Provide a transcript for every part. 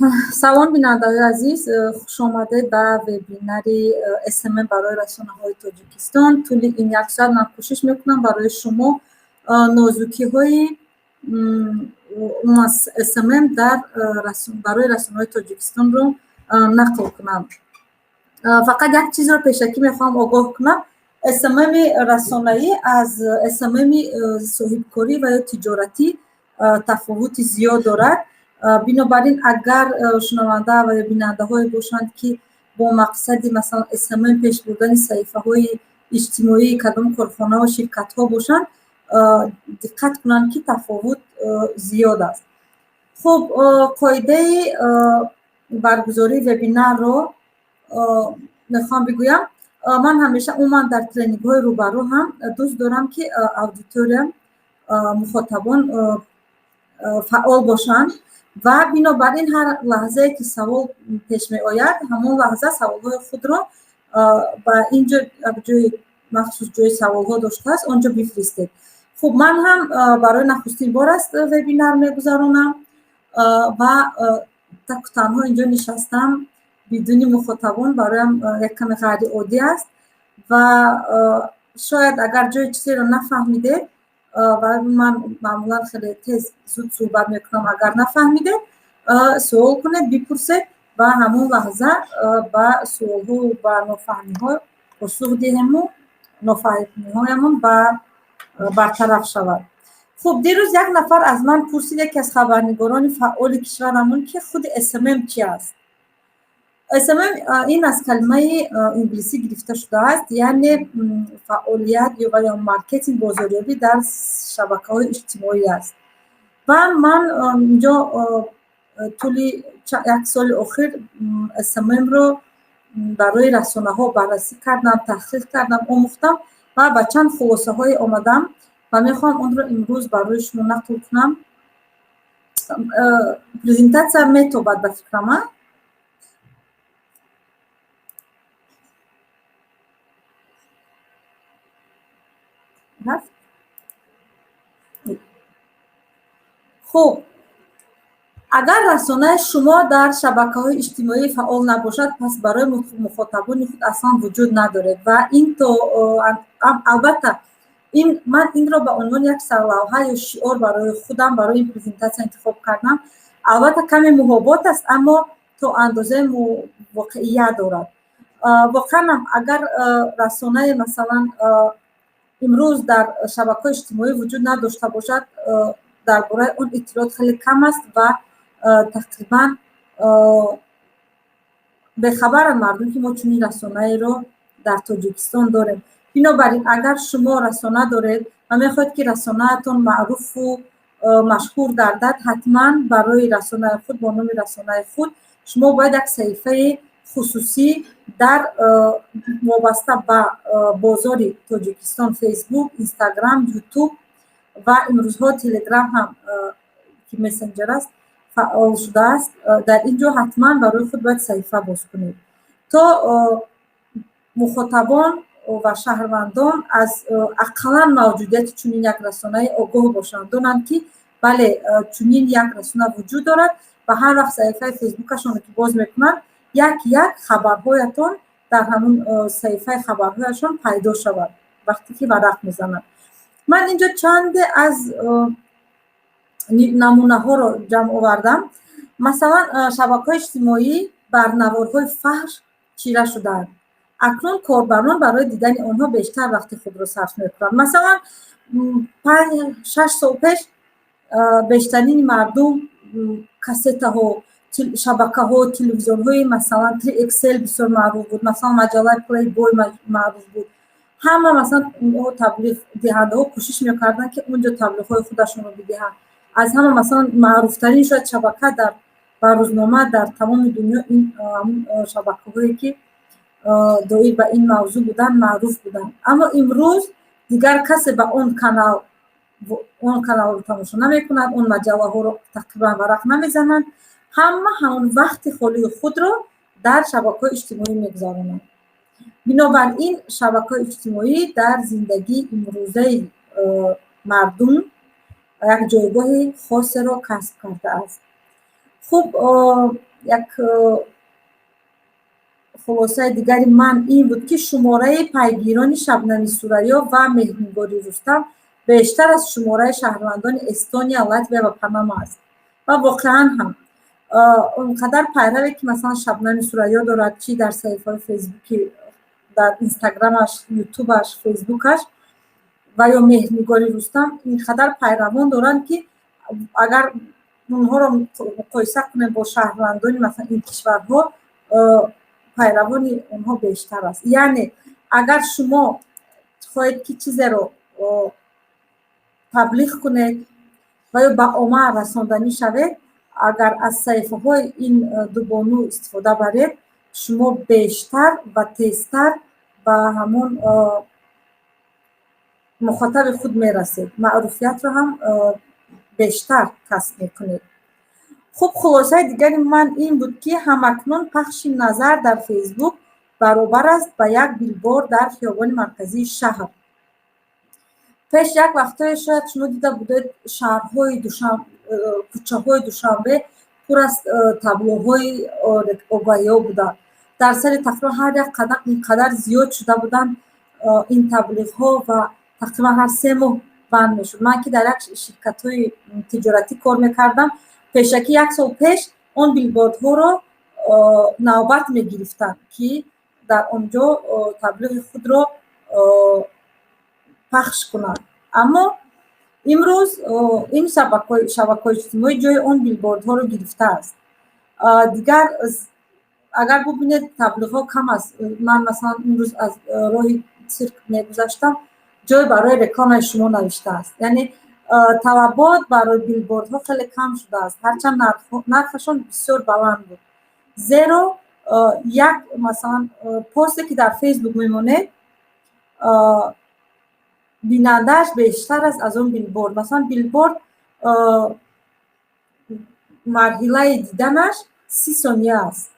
Салом, бинандаҳои азиз, хушомадед ба вебинари СММ барои расонаҳои Тоҷикистон. Тӯли ин як соат ман кӯшиш мекунам барои шумо нозукиҳои СММ дар барои расонаҳои Тоҷикистонро нақл кунам. Фақат як чизро пешакӣ мехоҳам огоҳ кунам: СММи расонаӣ аз СММи соҳибкорӣ ва ё тиҷоратӣ тафовути зиёд дорад. Бинобар ин, агар шунаванда ва ё бинандаҳое бошанд, ки бо мақсади, масалан, СММ пеш бурдани саҳифаҳои иҷтимоии кадом корхонаву ширкатҳо бошанд, диққат кунанд, ки тафовут зиёд аст. Хуб, қоидаи баргузории вебинарро мехоҳам бигӯям. Ман ҳамеша, умуман дар тренингҳои рӯбарӯ ҳам дӯст дорам, ки аудитория, мухотабон фаъол бошанд ва бинобар ин ҳар лаҳзае ки савол пеш меояд, ҳамон лаҳза саволҳои худро ба ин ҷо, ҷои махсус, ҷои саволҳо доштааст, он ҷо бифиристед. Хуб, ман ҳам барои нахустин бор аст вебинар мегузаронам ва таку танҳо инҷо нишастам бидуни мухотабон, бароям як каме ғайриоддӣ аст. Ва шояд агар ҷои чизеро нафаҳмидед, ва ман маъмулан хеле тез, зуд суҳбат мекунам, агар нафаҳмидед, суол кунед, бипурсед ва ҳамон лаҳза ба суолҳо, ба нофаҳмиҳо посух диҳему нофаҳмиҳоямон ба бартараф шавад. Хуб, дирӯз як нафар аз ман пурсид, яке аз хабарнигорони фаъоли кишварамон, ки худи СММ чи аст. СММ ин аз калимаи инглисӣ гирифта шудааст, яъне фаъолият ё ва ё маркетинг, бозорёбӣ дар шабакаҳои иҷтимоӣ аст. Ва ман инҷо тӯли як соли охир СММро барои расонаҳо баррасӣ кардам, таҳқиқ кардам, омӯхтам ва ба чанд хулосаҳое омадам ва мехоҳам онро имрӯз барои шумо нақл кунам. Презентатсия метобад, ба фикрам, а? Рафт. Хуб, агар расонаи шумо дар шабакаҳои иҷтимоӣ фаъол набошад, пас барои мухотабони худ аслан вуҷуд надоред. Ва ин то албатта, ин ман инро ба унвони як сарлавҳа ё шиор барои худам барои ин презентатсия интихоб кардам. Албатта, каме муҳобот аст, аммо то андозаи воқеият дорад. Воқеанам, агар расонае, масалан, имрӯз дар шабакаҳои иҷтимоӣ вуҷуд надошта бошад, дар бораи он иттилоот хеле кам аст ва тақрибан бехабаранд мардум, ки мо чунин расонаеро дар Тоҷикистон дорем. Бинобар ин, агар шумо расона доред ва мехоҳед, ки расонаатон маъруфу машҳур гардад, ҳатман барои расонаи худ, бо номи расонаи худ шумо бояд як саҳифаи хусусӣ дар вобаста ба бозори Тоҷикистон, Фейсбук, Инстаграм, Ютуб ва имрӯзҳо Телеграм ҳам, ки мессенҷер аст, фаъол шудааст, дар ин ҷо ҳатман барои худ бояд саҳифа боз кунед, то мухотабон ва шаҳрвандон аз ақаллан мавҷудияти чунин як расонае огоҳ бошанд, донанд, ки бале, чунин як расона вуҷуд дорад ва ҳар вақт саҳифаи фейсбукашонро ки боз мекунанд, як як хабарҳоятон дар ҳамун саҳифаи хабарҳояшон пайдо шавад, вақте ки варақ мезананд. Ман инҷо чанде аз намунаҳоро ҷамъ овардам. Масалан, шабакаҳои иҷтимоӣ бар наворҳои фаҳш чира шудаанд. Акнун корбарон барои дидани онҳо бештар вақти худро сарф мекунанд. Масалан, 5-6 сол пеш бештарини мардум кассетаҳо, шабакаҳо, телевизионҳои, масалан, 3XL бисёр маъруф буд, масалан, маҷаллаи Плейбой маъруф буд. Ҳама, масалан, таблиғдиҳандаҳо кӯшиш мекарданд, ки он ҷо таблиғҳои худашонро бидиҳанд. Аз ҳама, масалан, маъруфтарин шояд шабака дар ба рӯзнома дар тамоми дунё ин шабакаҳое ки доир ба ин мавзӯъ буданд, маъруф буданд. Аммо имрӯз дигар касе ба он канал, он каналро тамошо намекунад, он маҷаллаҳоро тақрибан варақ намезананд. Ҳама ҳамон вақти холии худро дар шабакаҳои иҷтимоӣ мегузаронанд. Бинобар ин, шабакаҳои иҷтимоӣ дар зиндагии имрӯзаи мардум як ҷойгоҳи хосеро касб кардааст. Хуб. Як хулосаи дигари ман ин буд, ки шумораи пайгирони Шабнами Сурайё ва Меҳрнигори Рустам бештар аз шумораи шаҳрвандони Эстония, Латвия ва Панама аст. Ва воқеан ҳам он қадар пайраве, ки масалан Шабнами Сурайё дорад, чи дар саҳифаҳои Фейсбуки, дар Инстаграмаш, Ютубаш, Фейсбукаш ва ё Меҳрнигори Рустам ин қадар пайравон доранд, ки агар онҳоро муқоиса кунем бо шаҳрвандони масалан ин кишварҳо, пайравони онҳо бештар аст. Яъне агар шумо хоҳед, ки чизеро таблиғ кунед ва ё ба омма расонданӣ шавед, агар аз саҳифаҳои ин ду бону истифода баред, шумо бештар ва тезтар ба ҳамон мухотаби худ мерасед, маъруфиятро ҳам бештар касб мекунед. Хуб, хулосаи дигари ман ин буд, ки ҳамакнун пахши назар дар Фейсбук баробар аст ба як билборд дар хиёбони марказии шаҳр. Пеш як вақтое шояд шумо дида будед, шаҳрҳои, кӯчаҳои Душанбе пур аз таблоҳои огаҳиҳо буданд. Дар сари тақрибан ҳар як қадам ин қадар зиёд шуда буданд ин таблиғҳо ва тақрибан ҳар 3 моҳ банд мешуд. Ман ки дар як ширкатҳои тиҷоратӣ кор мекардам, пешакӣ як сол пеш он билбордҳоро навбат мегирифтанд, ки дар он ҷо таблиғи худро пахш кунанд. Аммо имрӯз ин шабакаҳои иҷтимоӣ ҷои он билбордҳоро гирифтааст. Дигар агар бубинед, таблиғҳо кам аст. Ман масалан имрӯз аз роҳи цирк мегузаштам, ҷой барои рекламаи шумо навиштааст. Яъне талабот барои билбордҳо хеле кам шудааст, ҳарчанд нархашон бисёр баланд буд. Зеро як масалан посте, ки дар Фейсбук мемонед, бинандааш бештар аст аз он билборд. Масалан, билборд марҳилаи диданаш 30 сония аст.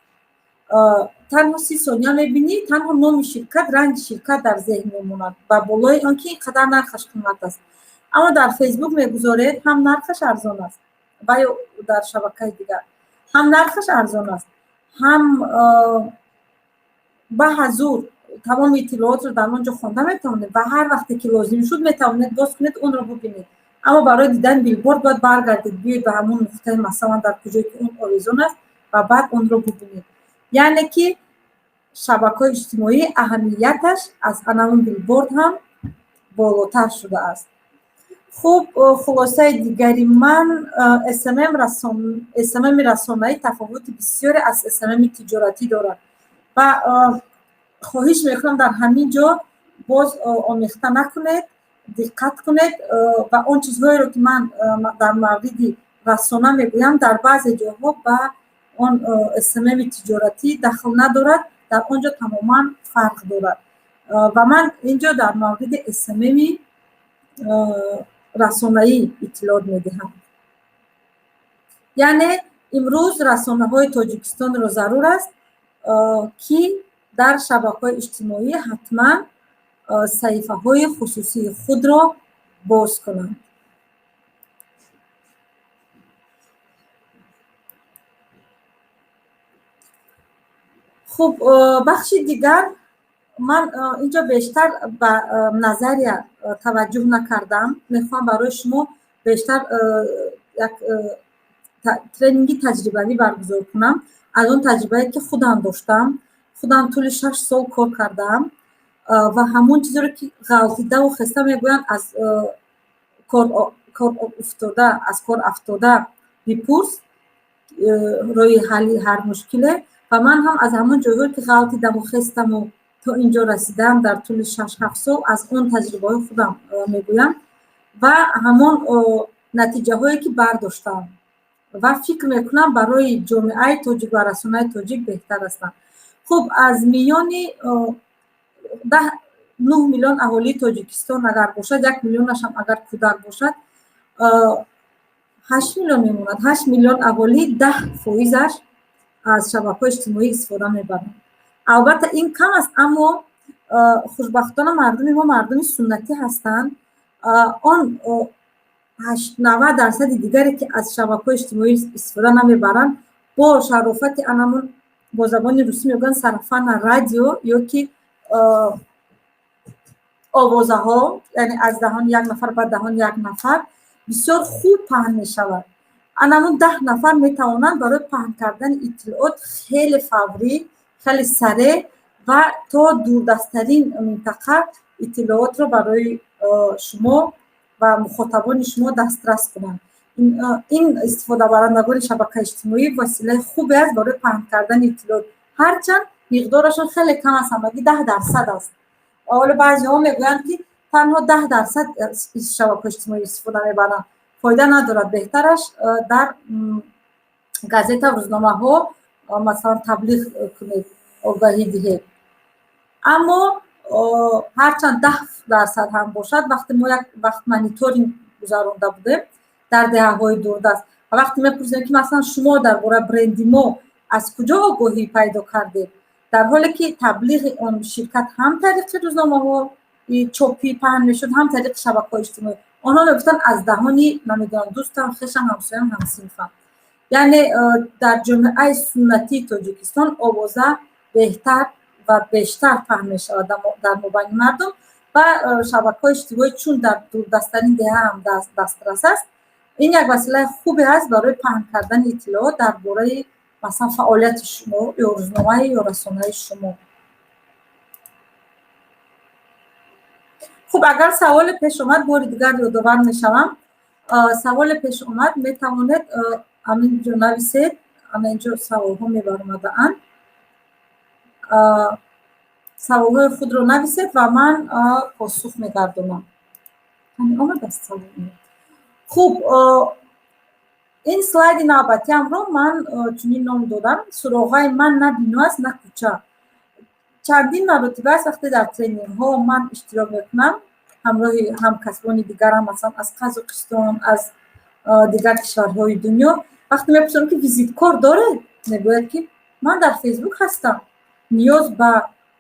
Танҳо 30 сония мебинӣ, танҳо номи ширкат, ранги ширкат дар зеҳн мемонад ба болои он ки ин қадар нархаш қимат аст. Аммо дар Фейсбук мегузоред, ҳам нархаш арзон аст ва ё дар шабакаи дигар ҳам нархаш арзон аст, ҳам ба ҳазур тамоми иттилоотро дар он ҷо хонда метавонед ва ҳар вақте ки лозим шуд, метавонед боз кунед, онро бубинед. Аммо барои дидани билборд бояд баргардед, биёед ба ҳамон нуқтаи, масалан, дар куҷое ки он овезон аст, ва баъд онро бубинед. Яъне ки шабакаҳои иҷтимоӣ аҳамияташ аз анамон билборд ҳам болотар шудааст. Хуб, хулосаи дигари ман: СММи расонаӣ тафовути бисёре аз СММи тиҷоратӣ дорад. Ва хоҳиш мекунам, дар ҳамин ҷо боз омехта накунед, диққат кунед ва он чизҳоеро, ки ман дар мавриди расона мегӯям, дар баъзе ҷоҳо ба он СММи тиҷоратӣ дахл надорад, дар он ҷо тамоман фарқ дорад. Ва ман ин ҷо дар мавриди СММи расонаӣ иттилоот медиҳам. Яъне имрӯз расонаҳои Тоҷикистонро зарур аст, ки дар шабакаҳои иҷтимоӣ ҳатман саҳифаҳои хусусии худро боз кунанд. Хуб, бахши дигар: ман инҷо бештар ба назария таваҷҷӯҳ накардам. Мехоҳам барои шумо бештар як тренинги таҷрибавӣ баргузор кунам аз он таҷрибае, ки худам доштам. Худам тӯли 6 сол кор кардаам ва ҳамон чизеро, ки ғалтидаву хеста мегӯянд, аз кор уфтода, аз кор афтода бипурс роҳи ҳалли ҳар мушкиле. Ва ман ҳам аз ҳамон ҷойҳое, ки ғалтидаму хестаму то ин ҷо расидам дар тӯли 6-7 сол, аз он таҷрибаҳои худам мегӯям ва ҳамон натиҷаҳое, ки бардоштам ва фикр мекунам, барои ҷомеаи тоҷик ва расонаи тоҷик беҳтар ҳастанд. Хуб, аз миёни 9 миллион аҳолии Тоҷикистон агар бошад, 1 миллионашам агар кӯдак бошад, 8 миллион мемонад. 8 миллион аҳолӣ, 10 фоизаш аз шабакаҳои иҷтимоӣ истифода мебаранд. Албатта, ин кам аст, аммо хушбахтона мардуми мо мардуми суннатӣ ҳастанд. Он 90 дарсади дигаре, ки аз шабакаҳои иҷтимоӣ истифода намебаранд. Бо шарофати анамон, бо забони русӣ мегӯянд, сарафанное радио ё ки овозаҳо, яъне аз даҳони як нафар ба даҳони як нафар бисёр хуб паҳн мешавад. Анамон 10 нафар метавонанд барои паҳн кардани иттилоот хеле фаврӣ, хеле сареъ ва то дурдасттарин минтақа иттилоотро барои шумо ва мухотабони шумо дастрас кунанд. Ин истифодабарандагони шабакаи иҷтимоӣ василаи хубе аст барои паҳн кардани иттилоот, ҳарчанд миқдорашон хеле кам аст, ҳамагӣ 10% аст. Ҳоло баъзеҳо мегӯянд, ки танҳо 10% шабакаҳои иҷтимоӣ истифода мебаранд, фоида надорад, беҳтараш дар газета, рӯзномаҳо, масалан, таблиғ кунед, огаҳӣ диҳед. Аммо ҳарчанд 10% ҳам бошад, вақте мо як вақт мониторинг гузаронда будем дар деҳаҳои дурдаст ва вақте мепурсидем, ки масалан, шумо дар бораи бренди мо аз куҷо огоҳӣ пайдо кардед, дар ҳоле ки таблиғи он ширкат ҳам тариқи рӯзномаҳо чопӣ паҳн мешуд, ҳам тариқи шабакаҳои иҷтимоӣ, онҳо мегуфтанд, аз даҳони, намедонам, дӯстам, хешам, ҳамсоям, ҳамсинфам. Яъне дар ҷомеаи суннатии Тоҷикистон овоза беҳтар ва бештар паҳн мешавад дар мобайни мардум ва шабакаҳои иҷтимоӣ, чун дар дурдасттарин деҳа ҳам дастрас аст, ин як василаи хубе аст барои паҳн кардани иттилоот дар бораи, масалан, фаъолияти шумо ё рӯзномаи ё расонаи шумо. Хуб, агар саволе пеш омад, бори дигар ёдовар мешавам, саволе пеш омад, метавонед ҳамин ҷо нависед. Ана инҷо саволҳо мебаромадаанд. Саволҳои худро нависед ва ман посух мегардонам. Омадааст савол. Хуб, ин слайди навбатиамро ман чунин ном додам: «Суроғаи ман на бино аст, на кӯча». Чандин маротиба аст, вақте дар тренингҳо ман иштирок мекунам ҳамроҳи ҳамкасбони дигарам, масалан, аз Қазоқистон, аз дигар кишварҳои дунё, вақте мепурсам, ки визиткор доред, мегӯяд, ки ман дар Фейсбук ҳастам, ниёз ба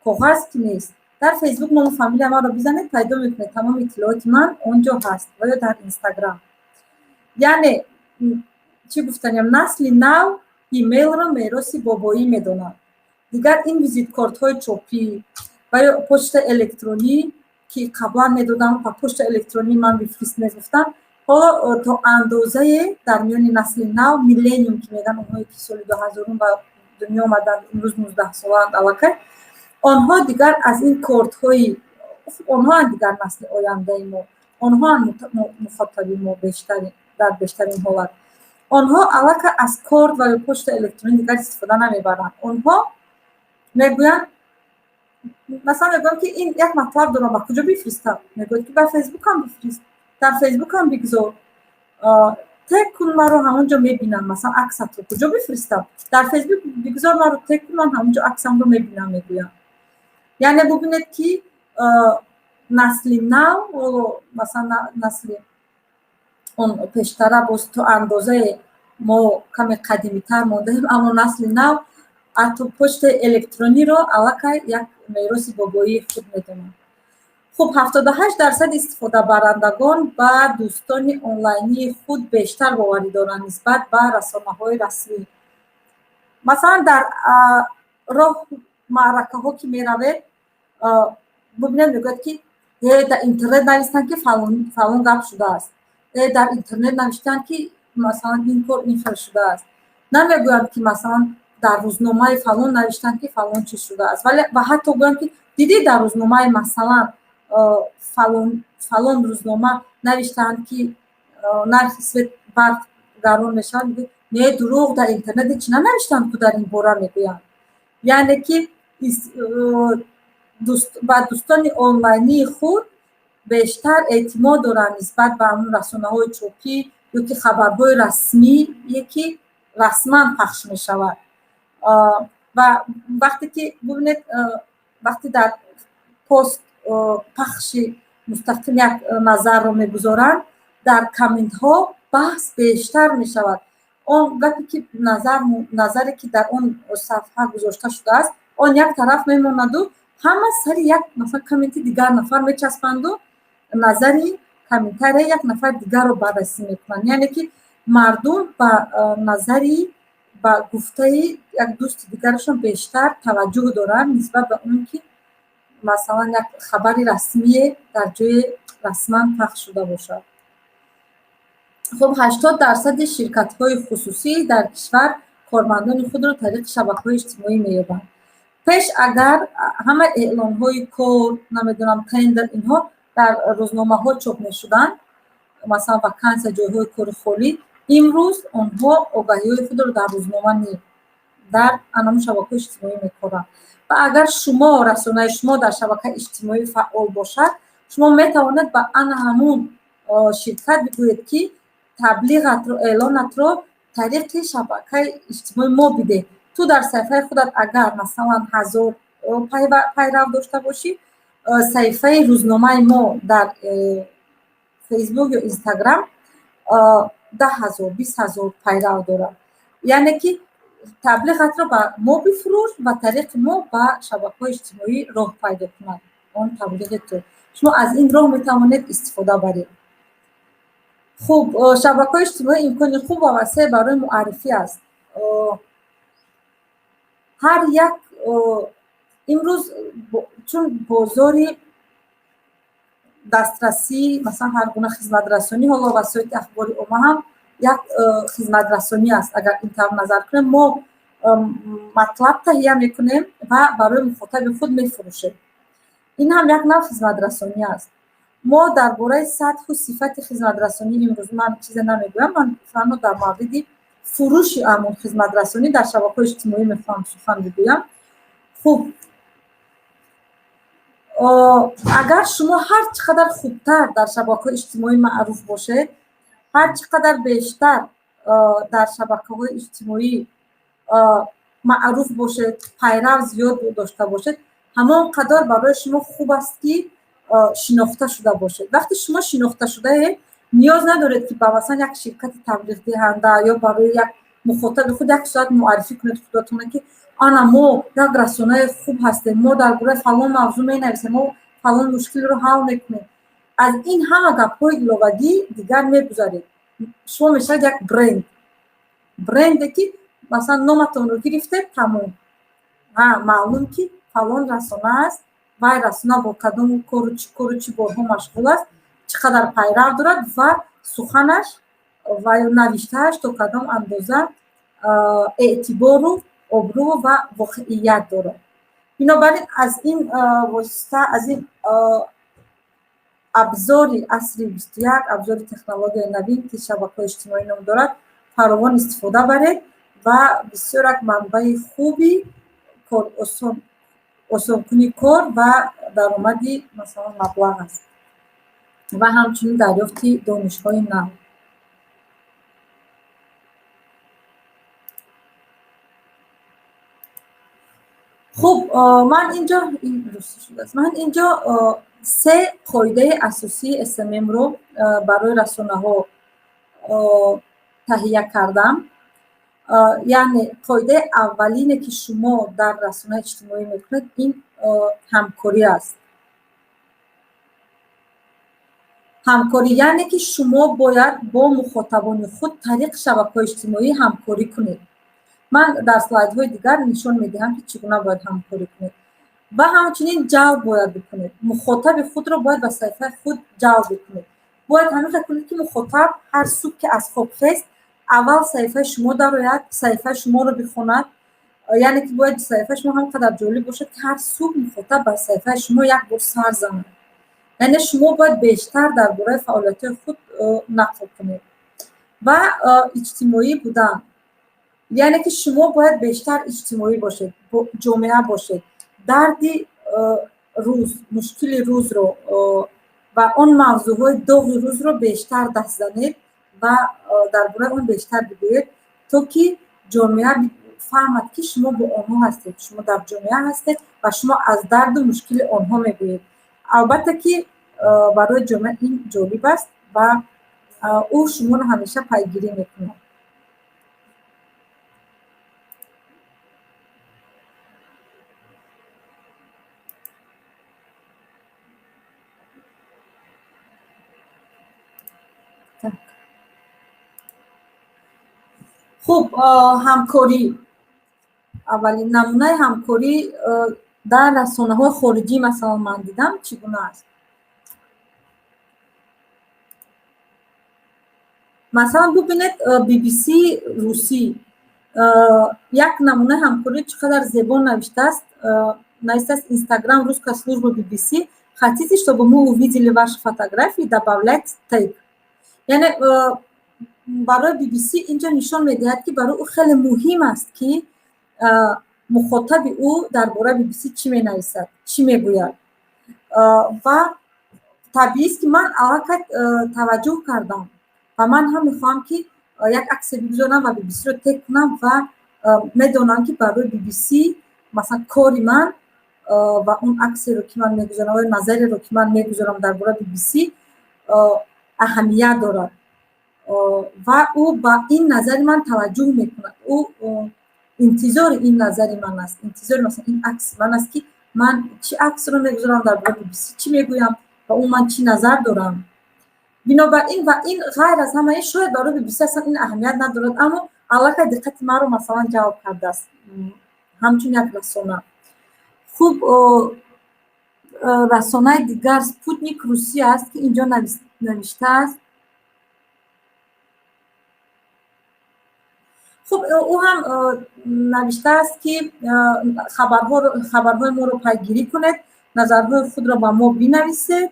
коғаз ки нест, дар Фейсбук ному фамилия маро бизанед, пайдо мекунед, тамоми иттилооти ман он ҷо ҳаст, ва ё дар Инстаграм. Яъне чӣ гуфтанем, насли нав имейлро мероси бобоӣ медонад. Дигар ин визиткортҳои чопӣ ва ё почтаи электронӣ, ки қаблан медодам ва почтаи электронӣ ман бифирист мегуфтам, ҳоло то андозае дар миёни насли нав, миллениум ки мегӯянд, онҳое ки соли 2000-ум ба дунё омаданд, имрӯз 19-солаанд аллакай, онҳо дигар аз ин кортҳои, онҳоанд дигар насли ояндаи мо, онҳоанд мухотаби мо бештари, дар бештарин ҳолат. Онҳо аллакай аз корт ва ё почтаи электронӣ дигар истифода намебаранд. Онҳо мегӯянд, масалан, мегӯям, ки ин як матлаб дорам, ба куҷо бифиристам? Мегӯяд, ки ба Фейсбукам бифирист, дар Фейсбукам бигзор, тег кун маро, ҳамон ҷо мебинам. Масалан, аксатро куҷо бифиристам? Дар Фейсбук бигзор, маро тег кун, ман ҳамон ҷо аксамро мебинам, мегӯям. Яъне бубинед, ки насли нав, ҳоло масалан, насли он пештара боз то андозае мо каме қадимитар мондаем, аммо насли нав ҳатто почтаи электрониро аллакай як мероси бобоии худ медонанд. Хуб, 78% истифодабарандагон ба дӯстони онлайнии худ бештар боварӣ доранд нисбат ба расонаҳои расмӣ. Масалан, дар роҳ, маъракаҳо ки меравед, бубинед, мегӯяд, ки э, дар интернет навистанд, ки фалон гап шудааст, э, дар интернет навиштанд, ки масалан, ин кор ин хел шудааст. Намегӯянд, ки масалан, дар рӯзномаи фалон навиштанд, ки фалон чиз шудааст, вале ва ҳатто гӯянд, ки дидӣ, дар рӯзномаи, масалан, фалон фалон рӯзнома навиштаанд, ки нархи свет, барқ гарон мешавад. Не, дурӯғ, дар интернет ҳеч нанавиштанд ку дар ин бора, мегӯянд. Яъне ки ба дӯстони онлайнии худ бештар эътимод доранд нисбат ба ҳамун расонаҳои чопӣ ё ки хабарҳои расмие, ки расман пахш мешавад. Ва вақте ки бубинед, вақте дар пост, пахши мустақим як назарро мегузоранд, дар комментҳо баҳс бештар мешавад. Он гапе ки назар, назаре ки дар он сафҳа гузошта шудааст, он як тараф мемонаду ҳама сари як, масалан, комменти дигар нафар мечаспанду назари комментария як нафар дигарро баррасӣ мекунанд. Яъне ки мардум ба назари Ба гуфтаи як дӯсти дигарашон бештар таваҷҷӯҳ доранд нисбат ба он ки масалан як хабари расмие дар ҷое расман пахш шуда бошад. Хуб, 80% ширкатҳои хусусӣ дар кишвар кормандони худро тариқи шабакаҳои иҷтимоӣ меёбанд. Пеш агар ҳама эълонҳои кор, намедонам, тендер, инҳо дар рӯзномаҳо чоп мешуданд, масалан вакансия, ҷойҳои кори холӣ, имрӯз онҳо огаҳиҳои худро дар рӯзнома не, дар анамун шабакаҳои иҷтимоӣ мекоранд. Ва агар шумо расонаи шумо дар шабакаи иҷтимоӣ фаъол бошад, шумо метавонед ба ана ҳамун ширкат бигӯед, ки таблиғатро, эълонатро тариқи шабакаи иҷтимоӣ мо бидеҳ. Ту дар саҳифаи худат агар масалан 1000 пайрав дошта бошӣ, саҳифаи рӯзномаи мо дар Фейсбук ё Инстаграм 10 000, 20 000 пайрав дорад. Яъне ки таблиғатро ба мо бифурӯш ва тариқи мо ба шабакаҳои иҷтимоӣ роҳ пайдо кунад он таблиғи ту. Шумо аз ин роҳ метавонед истифода баред. Хуб, шабакаҳои иҷтимоӣ имкони хуб ва васеъ барои муаррифӣ аст. Ҳар як имрӯз чун бозори дастрасӣ, масалан, ҳар гуна хизматрасонӣ, ҳоло васоити ахбори омма ҳам як хизматрасонӣ аст. Агар ин тавр назар кунем, мо матлаб таҳия мекунем ва барои мухотаби худ мефурӯшем. Ин ҳам як нав хизматрасонӣ аст. Мо дар бораи сатҳу сифати хизматрасонӣ имрӯз ман чизе намегӯям, ман танҳо дар мавриди фурӯши ҳамон хизматрасонӣ дар шабакаҳои иҷтимоӣ мехоҳам сухан бигӯям. Хуб, агар шумо ҳар чӣ қадар хубтар дар шабакаҳои иҷтимоӣ маъруф бошед, ҳар чӣ қадар бештар дар шабакаҳои иҷтимоӣ маъруф бошед, пайрав зиёд дошта бошед, ҳамон қадар барои шумо хуб аст, ки шинохта шуда бошед. Вақте шумо шинохта шудаед, ниёз надоред, ки ба масалан як ширкати таблиғдиҳанда ё барои як мухотаби худ як соат муаррифӣ кунед худатона, ки ана мо як расонаи хуб ҳастем, мо дар бораи фалон мавзӯъ менависем, мо фалон мушкилро ҳал мекунем. Аз ин ҳама гапҳои иловагӣ дигар мегузаред. Шумо мешавад як бренд, бренде ки масалан номатонро гирифтед, тамом, ҳа, маълум ки фалон расона аст, вай расона бо кадом кору чӣ кору чӣ борҳо машғул аст, чӣ қадар пайрав дорад ва суханаш ва ё навиштааш то кадом андоза эътибору обрӯ ва воқеият дорад. Бинобар ин аз ин восита, аз ин абзори асри 21, абзори технологияи навин, ки шабакаҳои иҷтимоӣ ном дорад, фаровон истифода баред ва бисёр як манбаи хуби осонкунии кор ва даромади, масалан, маблағ аст ва ҳамчунин дарёфти донишҳои нав. Хуб, ман инҷо, ин русӣ шудааст, ман инҷо се қоидаи асосии СММ-ро барои расонаҳо таҳия кардам. Яъне қоидаи аввалине, ки шумо дар расонаи иҷтимоӣ мекунед, ин ҳамкорӣ аст. Ҳамкорӣ, яъне ки шумо бояд бо мухотабони худ тариқи шабакаҳои иҷтимоӣ ҳамкорӣ кунед. Ман дар слайдҳои дигар нишон медиҳам, ки чӣ гуна бояд ҳамкорӣ кунед. Ва ҳамчунин ҷалб бояд бикунед, мухотаби худро бояд ба саҳифаи худ ҷалб бикунед. Бояд ҳамин кунед, ки мухотаб ҳар субҳ ки аз хоб хест, аввал саҳифаи шумо дарояд, саҳифаи шуморо бихонад. Яъне ки бояд саҳифаи шумо ҳам қадар ҷолиб бошад, ки ҳар субҳ мухотаб ба саҳифаи шумо як бор сар занад. Яъне шумо бояд бештар дар бораи фаъолиятҳои худ нақл кунед. Ва иҷтимоӣ будан, яъне ки шумо бояд бештар иҷтимоӣ бошед, ҷомеа бошед, дарди рӯз, мушкили рӯзро ва он мавзӯъҳои доғи рӯзро бештар даст занед ва дар бораи он бештар бигӯед, то ки ҷомеа фаҳмад, ки шумо бо онҳо ҳастед, шумо дар ҷомеа ҳастед ва шумо аз дарду мушкили онҳо мегӯед. Албатта ки барои ҷомеа ин ҷолиб аст ва ӯ шуморо ҳамеша пайгирӣ мекунад. Хуб, ҳамкорӣ. Аввалин намунаи ҳамкорӣ дар расонаҳои хориҷӣ, масалан, ман дидам, чӣ гуна аст. Масалан, бубинед, BBC русӣ як намунаи ҳамкорӣ чӣ қадар зебо навиштааст. Навиштааст: «Инстаграм, русская служба BBC, хотите, чтобы мы увидели ваши фотографии, добавлять тег». Яъне барои BBC инҷо нишон медиҳад, ки барои ӯ хеле муҳим аст, ки мухотаби ӯ дар бораи BBC чӣ менависад, чӣ мегӯяд. Ва табиист, ки ман аллакай таваҷҷӯҳ кардам ва ман ҳам мехоҳам, ки як аксе бигузорам ва BBC-ро тег кунам ва медонам, ки барои BBC, масалан, кори ман ва он аксеро, ки ман мегузорам, ва назареро, ки ман мегузорам, дар бораи BBC аҳамият дорад ва ӯ ба ин назари ман таваҷҷӯҳ мекунад. Ӯ интизори ин назари ман аст, интизори, масалан, ин акси ман аст, ки ман чӣ аксро мегузорам, дар бораи BBC чӣ мегӯям ва ӯ ман чӣ назар дорам. Бинобар ин ва ин ғайр аз ҳама ин, шояд барои BBC аслан ин аҳамият надорад, аммо аллакай диққати маро, масалан, ҷалб кардааст ҳамчун як расона. Хуб, расонаи дигар «Спутник» Русия аст, ки инҷо навиштааст. Хуб, ӯ ҳам навиштааст, ки хабарҳои моро пайгирӣ кунед, назарҳои худро ба мо бинависед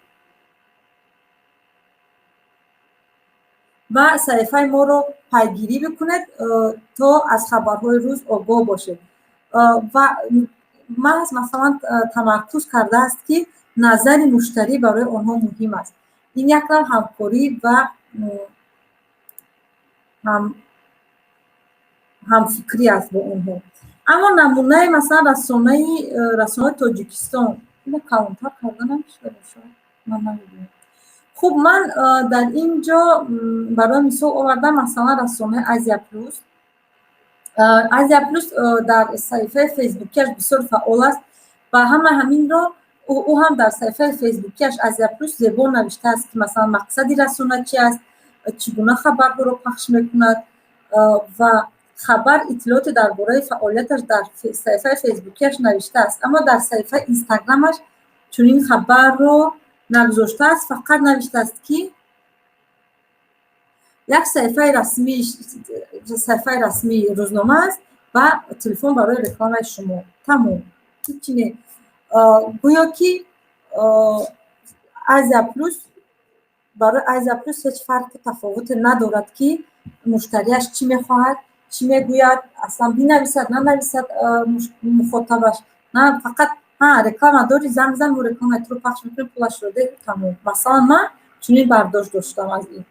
ва саҳифаи моро пайгирӣ бикунед, то аз хабарҳои рӯз огоҳ бошед. Ва маҳз, масалан, тамаркуз кардааст, ки назари муштарӣ барои онҳо муҳим аст. Ин як навъ ҳамкорӣ ва ҳамфикрӣ аст бо онҳо. Аммо намунаи, масалан, расонаи Тоҷикистон ина калонтар карда намешуда бошад, ман намедонам. Хуб, ман дар ин ҷо барои мисол овардам, масалан, расонаи «Азия Плюс». «Азия Плюс» дар саҳифаи фейсбукиаш бисёр фаъол аст ва ҳама ҳаминро ӯ ҳам дар саҳифаи фейсбукиаш «Азия Плюс» зебо навиштааст, ки, масалан, мақсади расона чи аст, чӣ гуна хабарҳоро пахш мекунад ва хабар, иттилооте дар бораи фаъолияташ дар саҳифаи фейсбукиаш навиштааст, аммо дар саҳифаи инстаграмаш чунин хабарро нагузоштааст. Фақат навиштааст, ки як саҳифаи расмии рӯзнома аст ва телефон барои рекламаи шумо. Тамом, ҳичи не. Гӯё ки «Азия Плюс», барои «Азия Плюс» ҳеҷ фарқу тафовуте надорад, ки муштарияш чӣ мехоҳад, чӣ мегӯяд, аслан бинависад, нанависад мухотабаш на, фақат ҳа, реклама дорӣ, занг зан, мо рекламаи туро пахш мекунем, пулашро деҳ, тамом. Масалан, ман чунин бардошт доштам аз ин.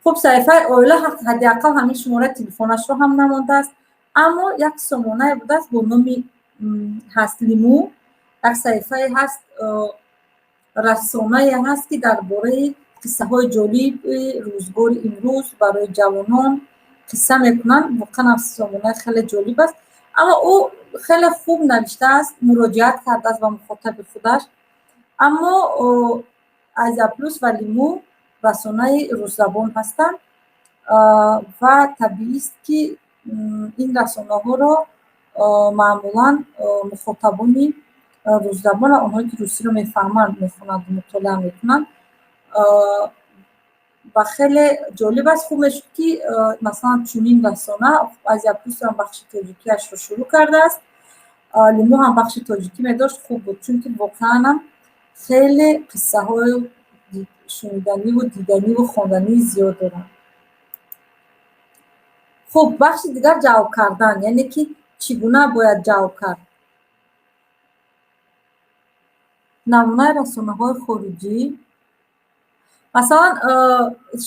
Хуб, саҳифаи «Оила» ҳадди ақал ҳамин шумораи телефонашро ҳам намондааст, аммо як сомонае будааст бо номи ҳаст «Лиму», як саҳифае ҳаст, расонае ҳаст, ки дар бораи қиссаҳои ҷолиби рӯзгори имрӯз барои ҷавонон қисса мекунанд. Воқеан ҳам сомонаи хеле ҷолиб аст, аммо ӯ хеле хуб навиштааст, муроҷиат кардааст ба мухотаби худаш. Аммо «Азия Плюс» ва «Лиму» расонаи русзабон ҳастанд ва табиист, ки ин расонаҳоро маъмулан мухотабони русзабон ва онҳое, ки русиро мефаҳманд, мехонанд, мутолиа мекунанд. Ва хеле ҷолиб аст. Хуб мешуд, ки, масалан, чунин расона «Азия Плюс» ҳам бахши тоҷикиашро шурӯъ кардааст, «Лиму» ҳам бахши тоҷикӣ медошт, хуб буд, чунки воқеанам хеле қиссаҳои шуниданиву диданиву хондании зиёд доранд. Хуб, бахши дигар ҷалб кардан, яъне ки чӣ гуна бояд ҷалб кард. Намунаи расонаҳои хориҷӣ, масалан,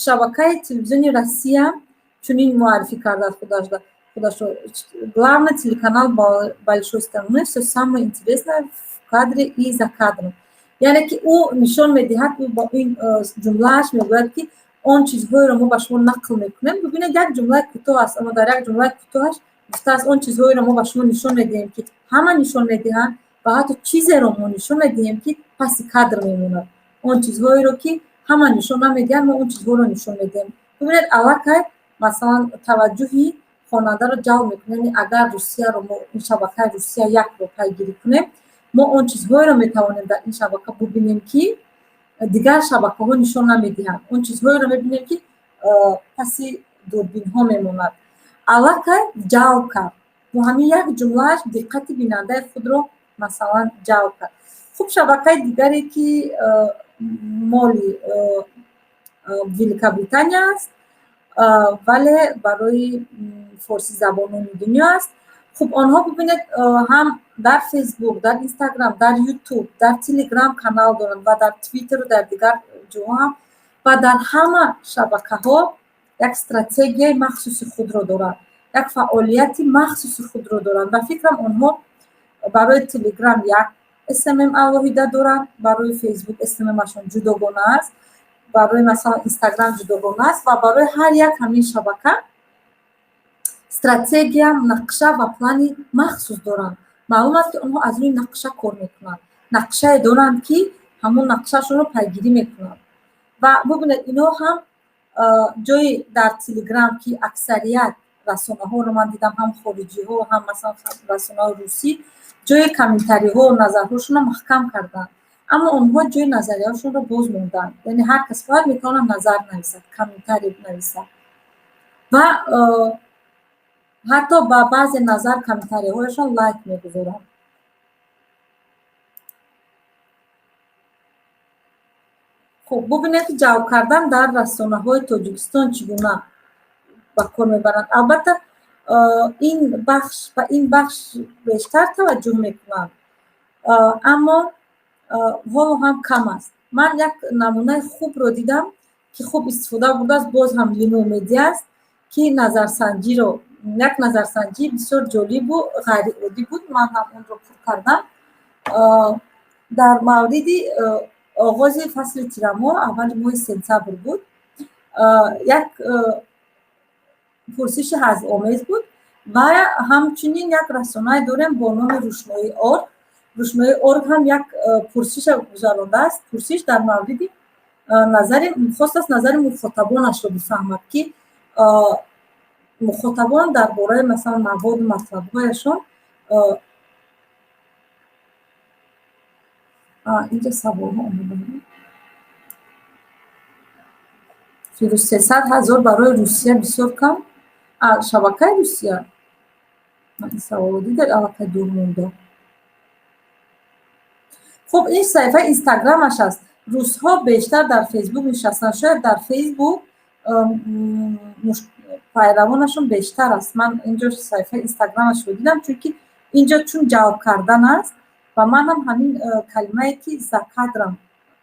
шабакаи телевизиони Россия чунин муаррифӣ кардааст худашро: «Главный телеканал большой страны, все самое интересное в кадре и за кадром». Яъне ки ӯ нишон медиҳад, ӯ бо ин ҷумлааш мегӯяд, ки он чизҳоеро мо ба шумо нақл мекунем. Бибинед, як ҷумлаи кӯтоҳ аст, аммо дар як ҷумлаи кӯтоҳаш гуфтааст: он чизҳоеро мо ба шумо нишон медиҳем, ки ҳама нишон медиҳанд, ва ҳатто чизеро мо нишон медиҳем, ки паси кадр мемонад. Он чизҳоеро, ки ҳама нишон намедиҳанд, мо он чизҳоро нишон медиҳем. Бибинед, аллакай, масалан, таваҷҷӯҳи Хонандаро ҷалб мекунад. Яъне агар Русияро мо ин шабакаи Русия якро пайгирӣ кунем, мо он чизҳоеро метавонем дар ин шабака бубинем, ки дигар шабакаҳо нишон намедиҳанд. Он чизҳоеро мебинем, ки паси дурбинҳо мемонад. Аллакай ҷалб кард. Бо ҳамин як ҷумлааш диққати бинандаи худро, масалан, ҷалб кард. Хуб, шабакаи дигаре, ки моли Великобритания аст, вале барои форсизабонони дунё аст. Хуб, онҳо, бубинед, ҳам дар Фейсбук, дар Инстаграм, дар Ютуб, дар Телеграм канал доранд ва дар Твиттеру дар дигар ҷоҳо ҳам, ва дар ҳама шабакаҳо як стратегияи махсуси худро доранд, як фаъолияти махсуси худро доранд. Ба фикрам, онҳо барои Телеграм як СММ алоҳида доранд, барои Фейсбук СММашон ҷудогона аст, барои, масалан, Инстаграм ҷудогона аст ва барои ҳар як ҳамин шабака стратегия, нақша ва плани махсус доранд. Маълум аст, ки онҳо аз рӯи нақша кор мекунанд, нақшае доранд, ки ҳамон нақшашонро пайгирӣ мекунанд. Ва бубинед, инҳо ҳам ҷои дар Телеграм, ки аксарият расонаҳоро ман дидам, ҳам хориҷиҳо, ҳам, масалан, расонаҳои русӣ, ҷои комментариҳо, назарҳошонро маҳкам карданд, аммо онҳо ҷои назарияҳошонро боз монданд. Яъне ҳар кас хоҳад, метавонад назар нависад, комментарий нависад ва ҳатто ба баъзе назар, комментариҳояшон лайк мегузоранд. Хуб, бубинед, ки ҷалб кардан дар расонаҳои Тоҷикистон чӣ гуна ба кор мебаранд. Албатта, ин бахш ба ин бахш бештар таваҷҷӯҳ мекунанд, аммо ҳоло ҳам кам аст. Ман як намунаи хубро дидам, ки хуб истифода бурдааст, боз ҳам Лимо Медиа аст, ки назарсанҷиро, як назарсанҷии бисёр ҷолибу ғайриоддӣ буд, ман ҳам онро пур кардам дар мавриди оғози фасли тирамоҳ, аввали моҳи сентябр буд. Як пурсиши ҳазломез буд. Ва ҳамчунин як расонае дорем бо номи Рӯшнои Орг. Рӯшнои Орг ҳам як пурсиша гузарондааст. Пурсиш дар мавриди назари, хостааст назари мухотабонашро бифаҳмад, ки мухотабон дар бораи, масалан, маводу матлабҳояшон. Инҷа саволҳо омода. Фирӯз, 300 000 барои Русия бисёр кам. Шабакаи Русия, ин саволо дидед, аллакай дур монда. Хуб, ин саҳифаи Инстаграмаш аст. Русҳо бештар дар Фейсбук нишастанд, шояд дар Фейсбук пайравонашон бештар аст. Ман инҷо саҳифаи Инстаграмашро дидам, чунки инҷо чун ҷалб кардан аст ва ман ҳам ҳамин калимае, ки за кадром